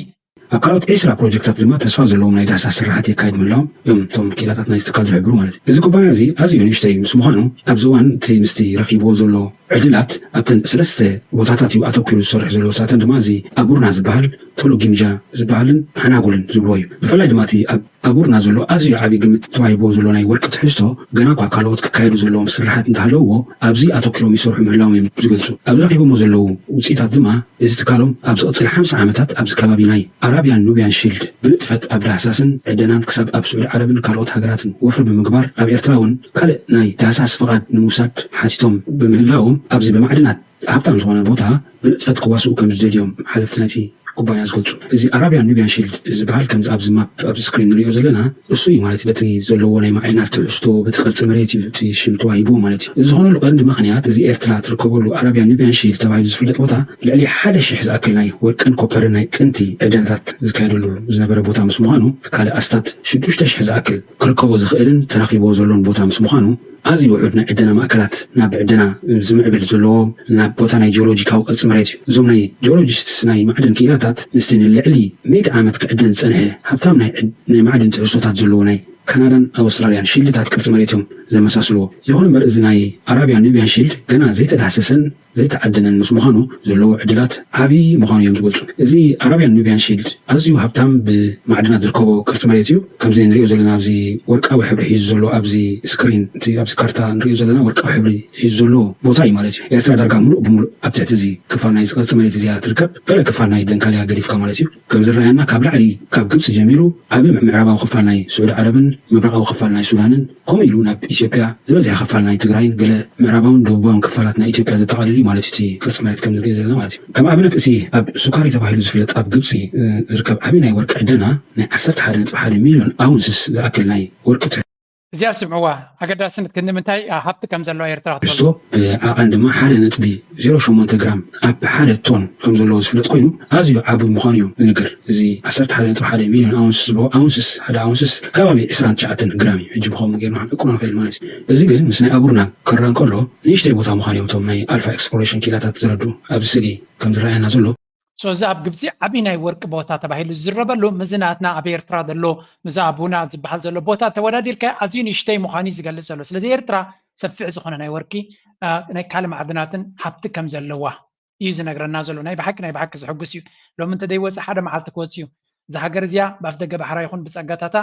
ኣብ ካልኦት ዒስራ ፕሮጀክታት ድማ ተስፋ ዘለዎም ናይ ዳህሳስ ስራሓት የካይድ ምህላዎም እዮም እቶም ክኢላታት ናይዚ ትካል ዝሕብሩ ማለት እዩ። እዚ ኩባንያ እዚ ኣዝዩ ንእሽተይ ምስ ምዃኑ፣ ኣብዚ እዋን እቲ ምስቲ ረኺብዎ ዘሎ ዕድላት ኣብተን ሰለስተ ቦታታት እዩ ኣተኲሩ ዝሰርሕ ዘሎ። ንሳተን ድማ እዚ ኣቡርና ዝበሃል፣ ቶሎ ጊምጃ ዝበሃልን ሓናጉልን ዝብልዎ እዩ። ብፍላይ ድማ እቲ ኣብ ኣቡርና ዘሎ ኣዝዩ ዓቢ ግምት ተዋሂብዎ ዘሎ ናይ ወርቂ ትሕዝቶ፣ ገና እኳ ካልኦት ክካየዱ ዘለዎም ስራሓት እንተሃለውዎ፣ ኣብዚ ኣተኲሮም ይሰርሑ ምህላዎም እዮም ዝገልጹ። ኣብዚ ረኺቦሞ ዘለዉ ውጽኢታት ድማ፣ እዚ ትካሎም ኣብ ዝቕጽል ሓምሳ ዓመታት ኣብዚ ከባቢ ናይ ኣራብያን ኑብያን ሺልድ ብንጥፈት ኣብ ዳህሳስን ዕደናን ክሳብ ኣብ ስዑዲ ዓረብን ካልኦት ሃገራትን ወፍሪ ብምግባር፣ ኣብ ኤርትራ እውን ካልእ ናይ ዳህሳስ ፍቓድ ንምውሳድ ሓቲቶም ብምህላዎም፣ ኣብዚ ብማዕድናት ሃብታም ዝኾነ ቦታ ብንጥፈት ክዋስኡ ከም ዝደልዮም ሓለፍቲ ናይቲ ኩባንያ ዝገልጹ። እዚ ኣራብያን ኑብያን ሺልድ ዝበሃል፣ ከምዚ ኣብዚ ማፕ፣ ኣብዚ ስክሪን ንሪኦ ዘለና፣ እሱ እዩ ማለት እዩ። በቲ ዘለዎ ናይ ማዕድናት ትሕዝቶ፣ በቲ ቅርጺ መሬት እዩ እቲ ሽም ተዋሂብዎ ማለት እዩ። እዚ ዝኾነሉ ቀንዲ ምኽንያት፣ እዚ ኤርትራ ትርከበሉ ኣራብያን ኑብያን ሺልድ ተባሂሉ ዝፍለጥ ቦታ፣ ልዕሊ ሓደ ሽሕ ዝኣክል ናይ ወርቅን ኮፐርን ናይ ጥንቲ ዕደናታት ዝካየደሉ ዝነበረ ቦታ ምስ ምዃኑ፣ ካልእ ኣስታት ሽዱሽተ ሽሕ ዝኣክል ክርከቦ ዝኽእልን ተረኺብዎ ዘሎን ቦታ ምስ ምዃኑ፣ ኣዝዩ ውሑድ ናይ ዕደና ማእከላት ናብ ዕደና ዝምዕብል ዘለዎ ናብ ቦታ ናይ ጂኦሎጂካዊ ቅርጺ መሬት እዩ። እዞም ናይ ጂኦሎጂስትስ ናይ ማዕድን ክኢላታት ምስቲ ንልዕሊ ሚእቲ ዓመት ክዕደን ዝጸንሐ ሃብታም ናይ ዕድ-፣ ናይ ማዕድን ትሕዝቶታት ዘለዎ ናይ ካናዳን ኣውስትራልያን ሺልድታት ቅርጺ መሬት እዮም ዘመሳስልዎ። ይኹን እምበር፣ እዚ ናይ ኣራብያን ኑብያን ሺልድ ገና ዘይተዳህሰሰን ዘይተዓደነን ምስ ምዃኑ፣ ዘለዎ ዕድላት ዓቢ ምዃኑ እዮም ዝገልጹ። እዚ ኣራብያን ኑብያን ሺልድ ኣዝዩ ሃብታም ብማዕድናት ዝርከቦ ቅርጺ መሬት እዩ። ከምዚ ንሪኦ ዘለና ኣብዚ ወርቃዊ ሕብሪ ሒዙ ዘሎ፣ ኣብዚ ስክሪን፣ እቲ ኣብዚ ካርታ ንሪኦ ዘለና ወርቃዊ ሕብሪ ሒዙ ዘሎ ቦታ እዩ ማለት እዩ። ኤርትራ ዳርጋ ምሉእ ብምሉእ ኣብ ትሕቲ እዚ ክፋል ናይዚ ቅርጺ መሬት እዚኣ ትርከብ። ገለ ክፋል ናይ ደንካልያ ገዲፍካ ማለት እዩ። ከም ዝረኣየና ካብ ላዕሊ ካብ ግብጺ ጀሚሩ ዓቢ ምዕራባዊ ክፋል ናይ ስዑዲ ዓረብን ምብራቓዊ ክፋል ናይ ሱዳንን ከምኡ ኢሉ ናብ ኢትዮጵያ ዝበዝሐ ክፋል ናይ ትግራይን ገለ ምዕራባውን ደቡባውን ክፋላት ናይ ኢትዮጵያ ዘጠቓልል እዩ ማለት እዩ። እቲ ቅርጺ መሬት ከም ንሪኦ ዘለና ማለት እዩ። ከም ኣብነት እቲ ኣብ ሱካሪ ተባሂሉ ዝፍለጥ ኣብ ግብጺ፣ እ፣ ዝርከብ ዓቢ ናይ ወርቂ ዕደና ናይ ዓሰርተ ሓደ ነጥቢ ሓደ ሚልዮን ኣውንስስ ዝኣክል ናይ ወርቂ ትሕ- እዚኣ ስምዕዋ፣ ኣገዳስነት ክንዲ ምንታይ፣ ኣ፣ ሃብቲ ከም ዘለዋ ኤርትራ ክትፈልጡ። ትሕዝቶ ብዓቐን ድማ ሓደ ነጥቢ ዜሮ ሸሞንተ ግራም ኣብ ሓደ ቶን ከም ዘለዎ ዝፍለጥ ኮይኑ፣ ኣዝዩ ዓቢ ምዃኑ እዩ ዝንገር። እዚ ዓሰርተ ሓደ ነጥቢ ሓደ ሚልዮን ኣውንስ ዝበሃል፣ ኣውንስስ፣ ሓደ ኣውንስስ ከባቢ ዕስራን ትሽዓተን ግራም እዩ። ሕጂ ብኸምኡ ጌርና ክንዕቅኖ ንኽእል ማለት እዩ። እዚ ግን ምስ ናይ ኣቡርና ክረኣ እንከሎ፣ ንእሽተይ ቦታ ምዃኑ እዮም እቶም ናይ ኣልፋ ኤክስፕሎሬሽን ክኢላታት ዘረድኡ። ኣብዚ ስእሊ ከም ዝረኣየና ዘሎ፣ ሶ፣ እዚ ኣብ ግብጺ ዓቢ ናይ ወርቂ ቦታ ተባሂሉ ዝዝረበሉ፣ ምስዚ ናትና ኣብ ኤርትራ ዘሎ፣ ምስዚ ኣቡና ዝበሃል ዘሎ ቦታ ተወዳዲርካ ኣዝዩ ንእሽተይ ምዃኑ እዩ ዝገልጽ ዘሎ። ስለዚ ኤርትራ ሰፊሕ ዝኾነ ናይ ወርቂ፣ ኣ፣ ናይ ካልእ ማዕድናትን ሃብቲ ከም ዘለዋ እዩ ዝነግረና ዘሎ። ናይ ብሓቂ፣ ናይ ብሓቂ ዘሐጉስ እዩ። ሎሚ እንተዘይወጽእ ሓደ መዓልቲ ክወጽእ እዩ። እዛ ሃገር እዚኣ ብኣፍ ደገ ባሕራ ይኹን ብጸጋታታ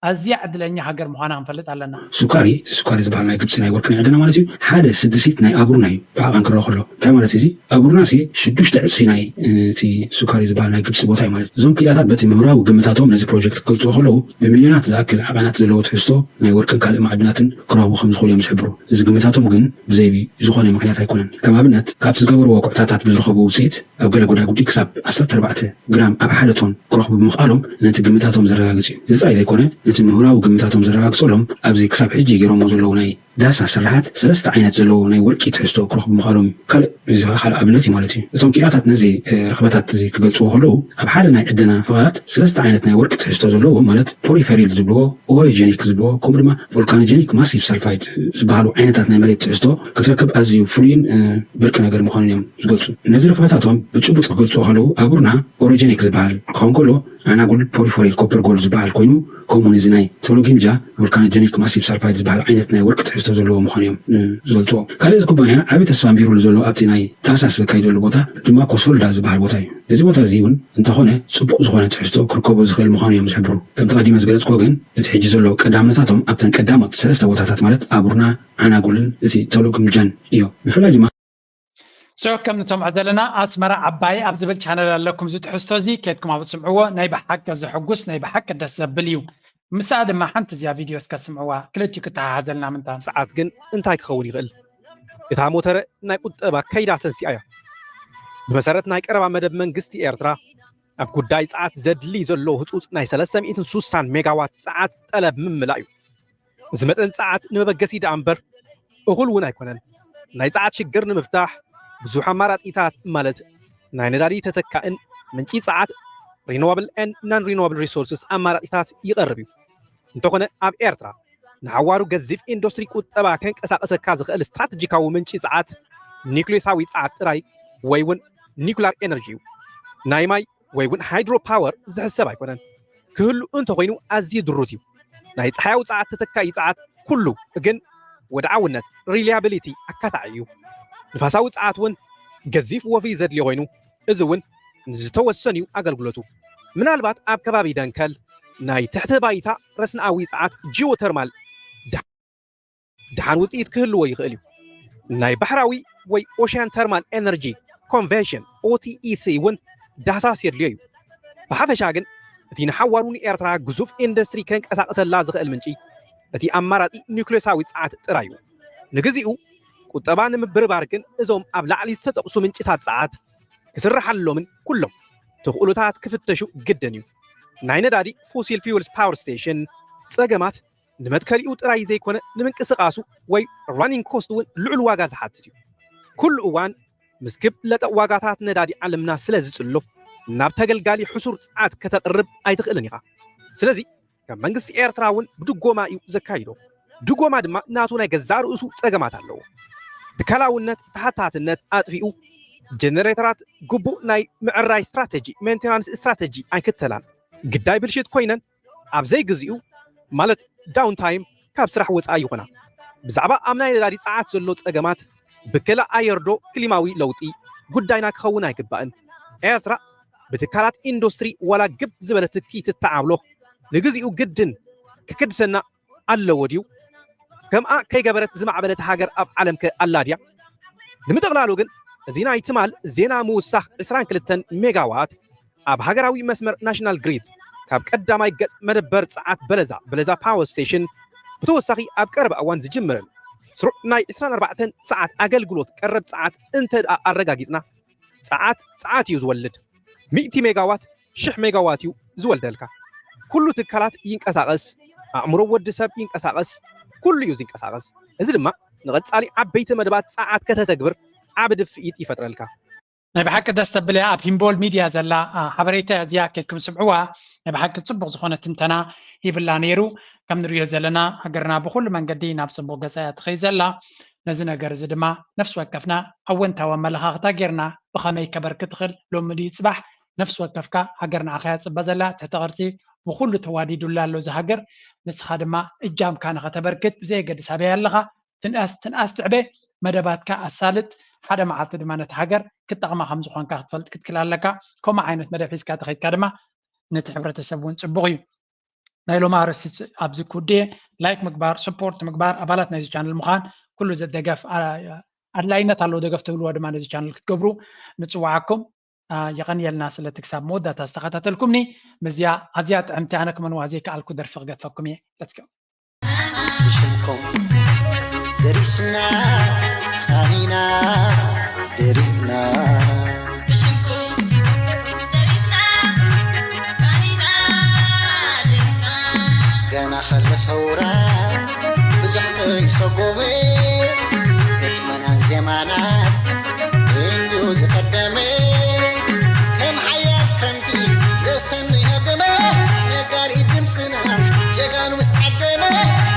ኣዝያ ዕድለኛ ሃገር ምዃና ክንፈልጥ ኣለና። ሱካሪ፣ ሱካሪ ዝበሃል ናይ ግብጺ ናይ ወርቂ ናይ ዕደና ማለት እዩ። ሓደ ስድሲት ናይ ኣቡርና እዩ ብዓቐን ክረኣ ከሎ። እንታይ ማለት እዩ እዚ? ኣቡርና ሲ ሽዱሽተ ዕጽፊ ናይ፣ እ፣ እቲ ሱካሪ ዝበሃል ናይ ግብጺ ቦታ እዩ ማለት። እዞም ክኢላታት በቲ ምሁራዊ ግምታቶም ነዚ ፕሮጀክት ክገልጽዎ ከለዉ፣ ብሚልዮናት ዝኣክል ዓቐናት ዘለዎ ትሕዝቶ ናይ ወርቅን ካልእ ማዕድናትን ክረኽቡ ከም ዝኽእሉ እዮም ዝሕብሩ። እዚ ግምታቶም ግን ብዘይ ዝኾነ ምኽንያት ኣይኮነን። ከም ኣብነት፣ ካብቲ ዝገበርዎ ኩዕታታት ብዝረኸብዎ ውጽኢት፣ ኣብ ገለ ጎዳጉዲ ክሳብ ዓሰርተ ኣርባዕተ ግራም ኣብ ሓደ ቶን ክረኽቡ ብምኽኣሎም ነቲ ግምታቶም ዘረጋግጽ እዩ። እዚ ጥራይ ዘይኮነ፣ ነቲ ምሁራዊ ግምታቶም ዘረጋግጸሎም ኣብዚ ክሳብ ሕጂ ገይሮሞ ዘለዉ ናይ ዳህሳስ ስራሓት ሰለስተ ዓይነት ዘለዎ ናይ ወርቂ ትሕዝቶ ክረኽቡ ምኽኣሎም እዩ። ካልእ፣ እዚ ኸኣ ካልእ ኣብነት እዩ ማለት እዩ። እቶም ክኢላታት ነዚ፣ እ፣ ርኽበታት እዚ ክገልጽዎ ከለዉ፣ ኣብ ሓደ ናይ ዕደና ፍቓድ ሰለስተ ዓይነት ናይ ወርቂ ትሕዝቶ ዘለዎ ማለት ፖሪፈሪል ዝብልዎ፣ ኦሮጀኒክ ዝብልዎ፣ ከምኡ ድማ ቮልካኖጀኒክ ማሲቭ ሳልፋይድ ዝበሃሉ ዓይነታት ናይ መሬት ትሕዝቶ ክትረክብ ኣዝዩ ፍሉይን፣ እ፣ ብርቂ ነገር ምዃኑን እዮም ዝገልጹ። ነዚ ርኽበታቶም ብጭቡጥ ክገልጹ ከለዉ፣ ኣቡርና ኦሮጀኒክ ዝበሃል ክኸውን ከሎ፣ ኣናጉል ፖሪፎሬት ኮፐር ጎልድ ዝበሃል ኮይኑ፣ ከምኡውን እዚ ናይ ቶሎጊምጃ ቮልካኖጀኒክ ማሲቭ ሳልፋይድ ዝበሃል ዓይነት ናይ ወርቂ ትሕዝቶ ዘለዎ ምዃኑ እዮም ዝገልፅዎ። ካልእ እዚ ኩባንያ ዓብዪ ተስፋ ኣንቢሩሉ ዘሎ ኣብቲ ናይ ዳህሳስ ዘካይደሉ ቦታ ድማ ኮሶልዳ ዝበሃል ቦታ እዩ። እዚ ቦታ እዚ እውን እንተኾነ ፅቡቕ ዝኾነ ትሕዝቶ ክርከቦ ዝኽእል ምዃኑ እዮም ዝሕብሩ። ከምቲ ቀዲመ ዝገለፅክዎ ግን እቲ ሕጂ ዘሎ ቀዳምነታቶም ኣብተን ቀዳሞት ሰለስተ ቦታታት ማለት ኣቡርና፣ ዓናጉልን እቲ ቶሎጊምጃን እዮም። ብፍላይ ድማ ስዑ ከም ንሰምዖ ዘለና ኣስመራ ዓባይ ኣብ ዝብል ቻነል ኣለኩም። እዚ ትሕዝቶ እዚ ኬድኩም ኣብ ትስምዕዎ ናይ ብሓቂ ዘሐጉስ ናይ ብሓቂ ደስ ዘብል እዩ። ምስኣ ድማ ሓንቲ እዚኣ ቪድዮ እስከ ስምዕዋ ክልቲኡ ክተሓሓዘልና ምንታን። ሰዓት ግን እንታይ ክኸውን ይኽእል? እታ ሞተረ ናይ ቁጠባ ከይዳ ተንሲኣ እያ። ብመሰረት ናይ ቀረባ መደብ መንግስቲ ኤርትራ ኣብ ጉዳይ ጸዓት ዘድሊ ዘሎ ህጹጽ ናይ ሰለስተ ሚእትን ሱሳን ሜጋዋት ጸዓት ጠለብ ምምላእ እዩ። እዚ መጠን ጸዓት ንመበገሲ ደኣ እምበር እኹል እውን ኣይኮነን። ናይ ጸዓት ሽግር ንምፍታሕ ብዙሕ ኣማራጺታት ማለት ናይ ነዳዲ ተተካእን ምንጪ ጸዓት renewable and non renewable resources ኣማራጺታት ይቐርብ እዩ። እንተኾነ ኣብ ኤርትራ ንሓዋሩ ገዚፍ ኢንዱስትሪ ቁጠባ ከንቀሳቐሰካ ዝኽእል ስትራተጂካዊ ምንጪ ጸዓት ኒውክሌሳዊ ጸዓት ጥራይ ወይ እውን ኒኩላር ኤነርጂ እዩ። ናይ ማይ ወይ እውን ሃይድሮ ፓወር ዝሕሰብ ኣይኮነን። ክህሉ እንተኾይኑ ኣዝዩ ድሩት እዩ። ናይ ጸሓያዊ ጸዓት ተተካኢ ጸዓት ኩሉ ግን ወድዓውነት ሪሊያብሊቲ ኣካታዒ እዩ። ንፋሳዊ ጸዓት እውን ገዚፍ ወፍሪ ዘድልዮ ኮይኑ እዚ እውን ንዝተወሰኑ እዩ ኣገልግሎቱ። ምናልባት ኣብ ከባቢ ደንከል ናይ ትሕተ ባይታ ረስንኣዊ ጸዓት ጂኦተርማል ደሓን ውፅኢት ክህልዎ ይኽእል እዩ። ናይ ባሕራዊ ወይ ኦሽያን ተርማል ኤነርጂ ኮንቨርሽን ኦቲኢሲ እውን ዳህሳስ የድልዮ እዩ። ብሓፈሻ ግን እቲ ንሓዋሩ ንኤርትራ ግዙፍ ኢንዱስትሪ ከንቀሳቕሰላ ዝኽእል ምንጪ እቲ ኣማራፂ ኒውክሌሳዊ ፀዓት ጥራይ እዩ። ንግዚኡ ቁጠባ ንምብርባር ግን እዞም ኣብ ላዕሊ ዝተጠቕሱ ምንጭታት ፀዓት ክስርሓሎምን ኩሎም ተኽእሎታት ክፍተሹ ግድን እዩ። ናይ ነዳዲ ፎሲል ፊውልስ ፓወር ስቴሽን ፀገማት ንመትከሊኡ ጥራይ ዘይኮነ ንምንቅስቓሱ ወይ ራኒንግ ኮስት እውን ልዑል ዋጋ ዝሓትት እዩ። ኩሉ እዋን ምስ ክብ ለጠቕ ዋጋታት ነዳዲ ዓለምና ስለ ዝጽሎ ናብ ተገልጋሊ ሕሱር ጸዓት ከተቕርብ ኣይትኽእልን ኢኻ። ስለዚ ከም መንግስቲ ኤርትራ እውን ብድጎማ እዩ ዘካይዶ። ድጎማ ድማ ናቱ ናይ ገዛእ ርእሱ ጸገማት ኣለዎ። ትካላውነት ተሓታትነት ኣጥፊኡ ጀነሬተራት ግቡእ ናይ ምዕራይ ስትራተጂ ሜንቴናንስ ስትራተጂ ኣይክተላን ግዳይ ብልሽት ኮይነን ኣብ ዘይግዚኡ ማለት ዳውን ታይም ካብ ስራሕ ወፃኢ ይኾና። ብዛዕባ ኣብ ናይ ነዳዲ ፀዓት ዘሎ ፀገማት ብከላ ኣየር ዶ ክሊማዊ ለውጢ ጉዳይና ክኸውን ኣይግባእን። ኤርትራ ብትካላት ኢንዱስትሪ ዋላ ግብ ዝበለ ትኪ ትተዓብሎ ንግዚኡ ግድን ክክድሰና ኣለዎ ድዩ? ከምኣ ከይገበረት ዝማዕበለት ሃገር ኣብ ዓለም ከ ኣላ ድያ? ንምጥቕላሉ ግን እዚ ናይ ትማል ዜና ምውሳኽ ዕስራን ክልተን ሜጋዋት ኣብ ሃገራዊ መስመር ናሽናል ግሪድ ካብ ቀዳማይ ገጽ መደበር ጸዓት በለዛ በለዛ ፓወር ስቴሽን ብተወሳኺ ኣብ ቀረባ እዋን ዝጅምርን ስሩዕ ናይ ዕስራን ኣርባዕተን ሰዓት ኣገልግሎት ቀረብ ጸዓት እንተ ደኣ ኣረጋጊጽና ጸዓት ጸዓት እዩ ዝወልድ። ሚእቲ ሜጋዋት ሽሕ ሜጋዋት እዩ ዝወልደልካ። ኩሉ ትካላት ይንቀሳቐስ፣ ኣእምሮ ወዲ ሰብ ይንቀሳቐስ፣ ኩሉ እዩ ዝንቀሳቐስ። እዚ ድማ ንቐጻሊ ዓበይቲ መደባት ጸዓት ከተተግብር ዓቢ ድፍኢት ይፈጥረልካ። ናይ ብሓቂ ደስ ተብል እያ። ኣብ ሂምቦል ሚድያ ዘላ ሓበሬታ እዚኣ ኬድኩም ስምዕዋ። ናይ ብሓቂ ፅቡቕ ዝኾነ ትንተና ሂብላ ነይሩ። ከም ንሪኦ ዘለና ሃገርና ብኩሉ መንገዲ ናብ ፅቡቕ ገፃ እያ ትኸይ ዘላ። ነዚ ነገር እዚ ድማ ነፍሲ ወከፍና ኣወንታዊ ኣመለኻኽታ ጌርና ብኸመይ ከበርክ ትኽእል ሎሚ ድዩ ፅባሕ ነፍሲ ወከፍካ ሃገር ንዓኻ እያ ፅበ ዘላ። ትሕተ ቅርፂ ብኩሉ ተዋዲዱላ ኣሎ እዚ ሃገር። ንስኻ ድማ እጃምካ ንኸተበርክት ብዘየገድስ ኣበይ ኣለኻ ትንኣስ ትዕበ መደባትካ ኣሳልጥ። ሓደ መዓልቲ ድማ ነቲ ሃገር ክጠቕማ ከም ዝኾንካ ክትፈልጥ ክትክል ኣለካ። ከምኡ ዓይነት መደብ ሒዝካ ተኸይድካ ድማ ነቲ ሕብረተሰብ እውን ፅቡቕ እዩ። ናይ ሎም ኣርእስቲ ኣብዚ ክውድእ ላይክ ምግባር ስፖርት ምግባር ኣባላት ናይዚ ቻነል ምዃን ኩሉ ደገፍ ኣድላይነት ኣለዎ። ደገፍ ትብልዎ ድማ ነዚ ቻነል ክትገብሩ ንፅዋዓኩም። የቐንየልና ስለቲ ክሳብ መወዳእታ ዝተኸታተልኩምኒ። ምዝያ ኣዝያ ጥዕምቲ ኣነ ክመንዋ ዘይከኣልኩ ደርፊ ክገድፈኩም እየ። Let's go። ብሽምኩም ደሪስና ቃኒና ደሪፍና ብሽምኩም ደሪስና ቃኒና ደሪፍና ገና ከሎ ሰውራ ብዙሕ ከይሰጎመ ግጥምናን ዜማናን እንድዩ ዝቐደመ ከም ሓያል ክረምቲ ዘሰንዮ ደመ ነጋሪት ድምፅና ጀጋኑ ምስ ዓደመ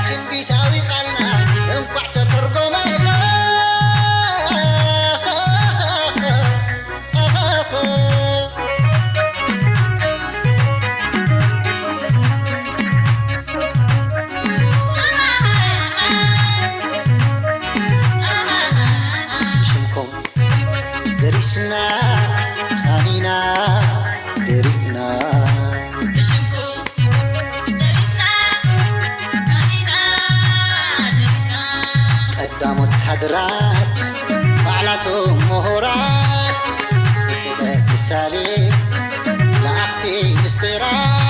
ትንቢታዊ ቃልና እንኳዕ ተተርጎመ። ደሪስና ኻኒና ደሪፍና ብሽምኩም ደሪስና ኻኒና ደሪፍና ቀዳሞት ካድራት ባዕላቶም ምሁራት ብጥበብ ምሳሌ ለኣኽቲ ምስጢራት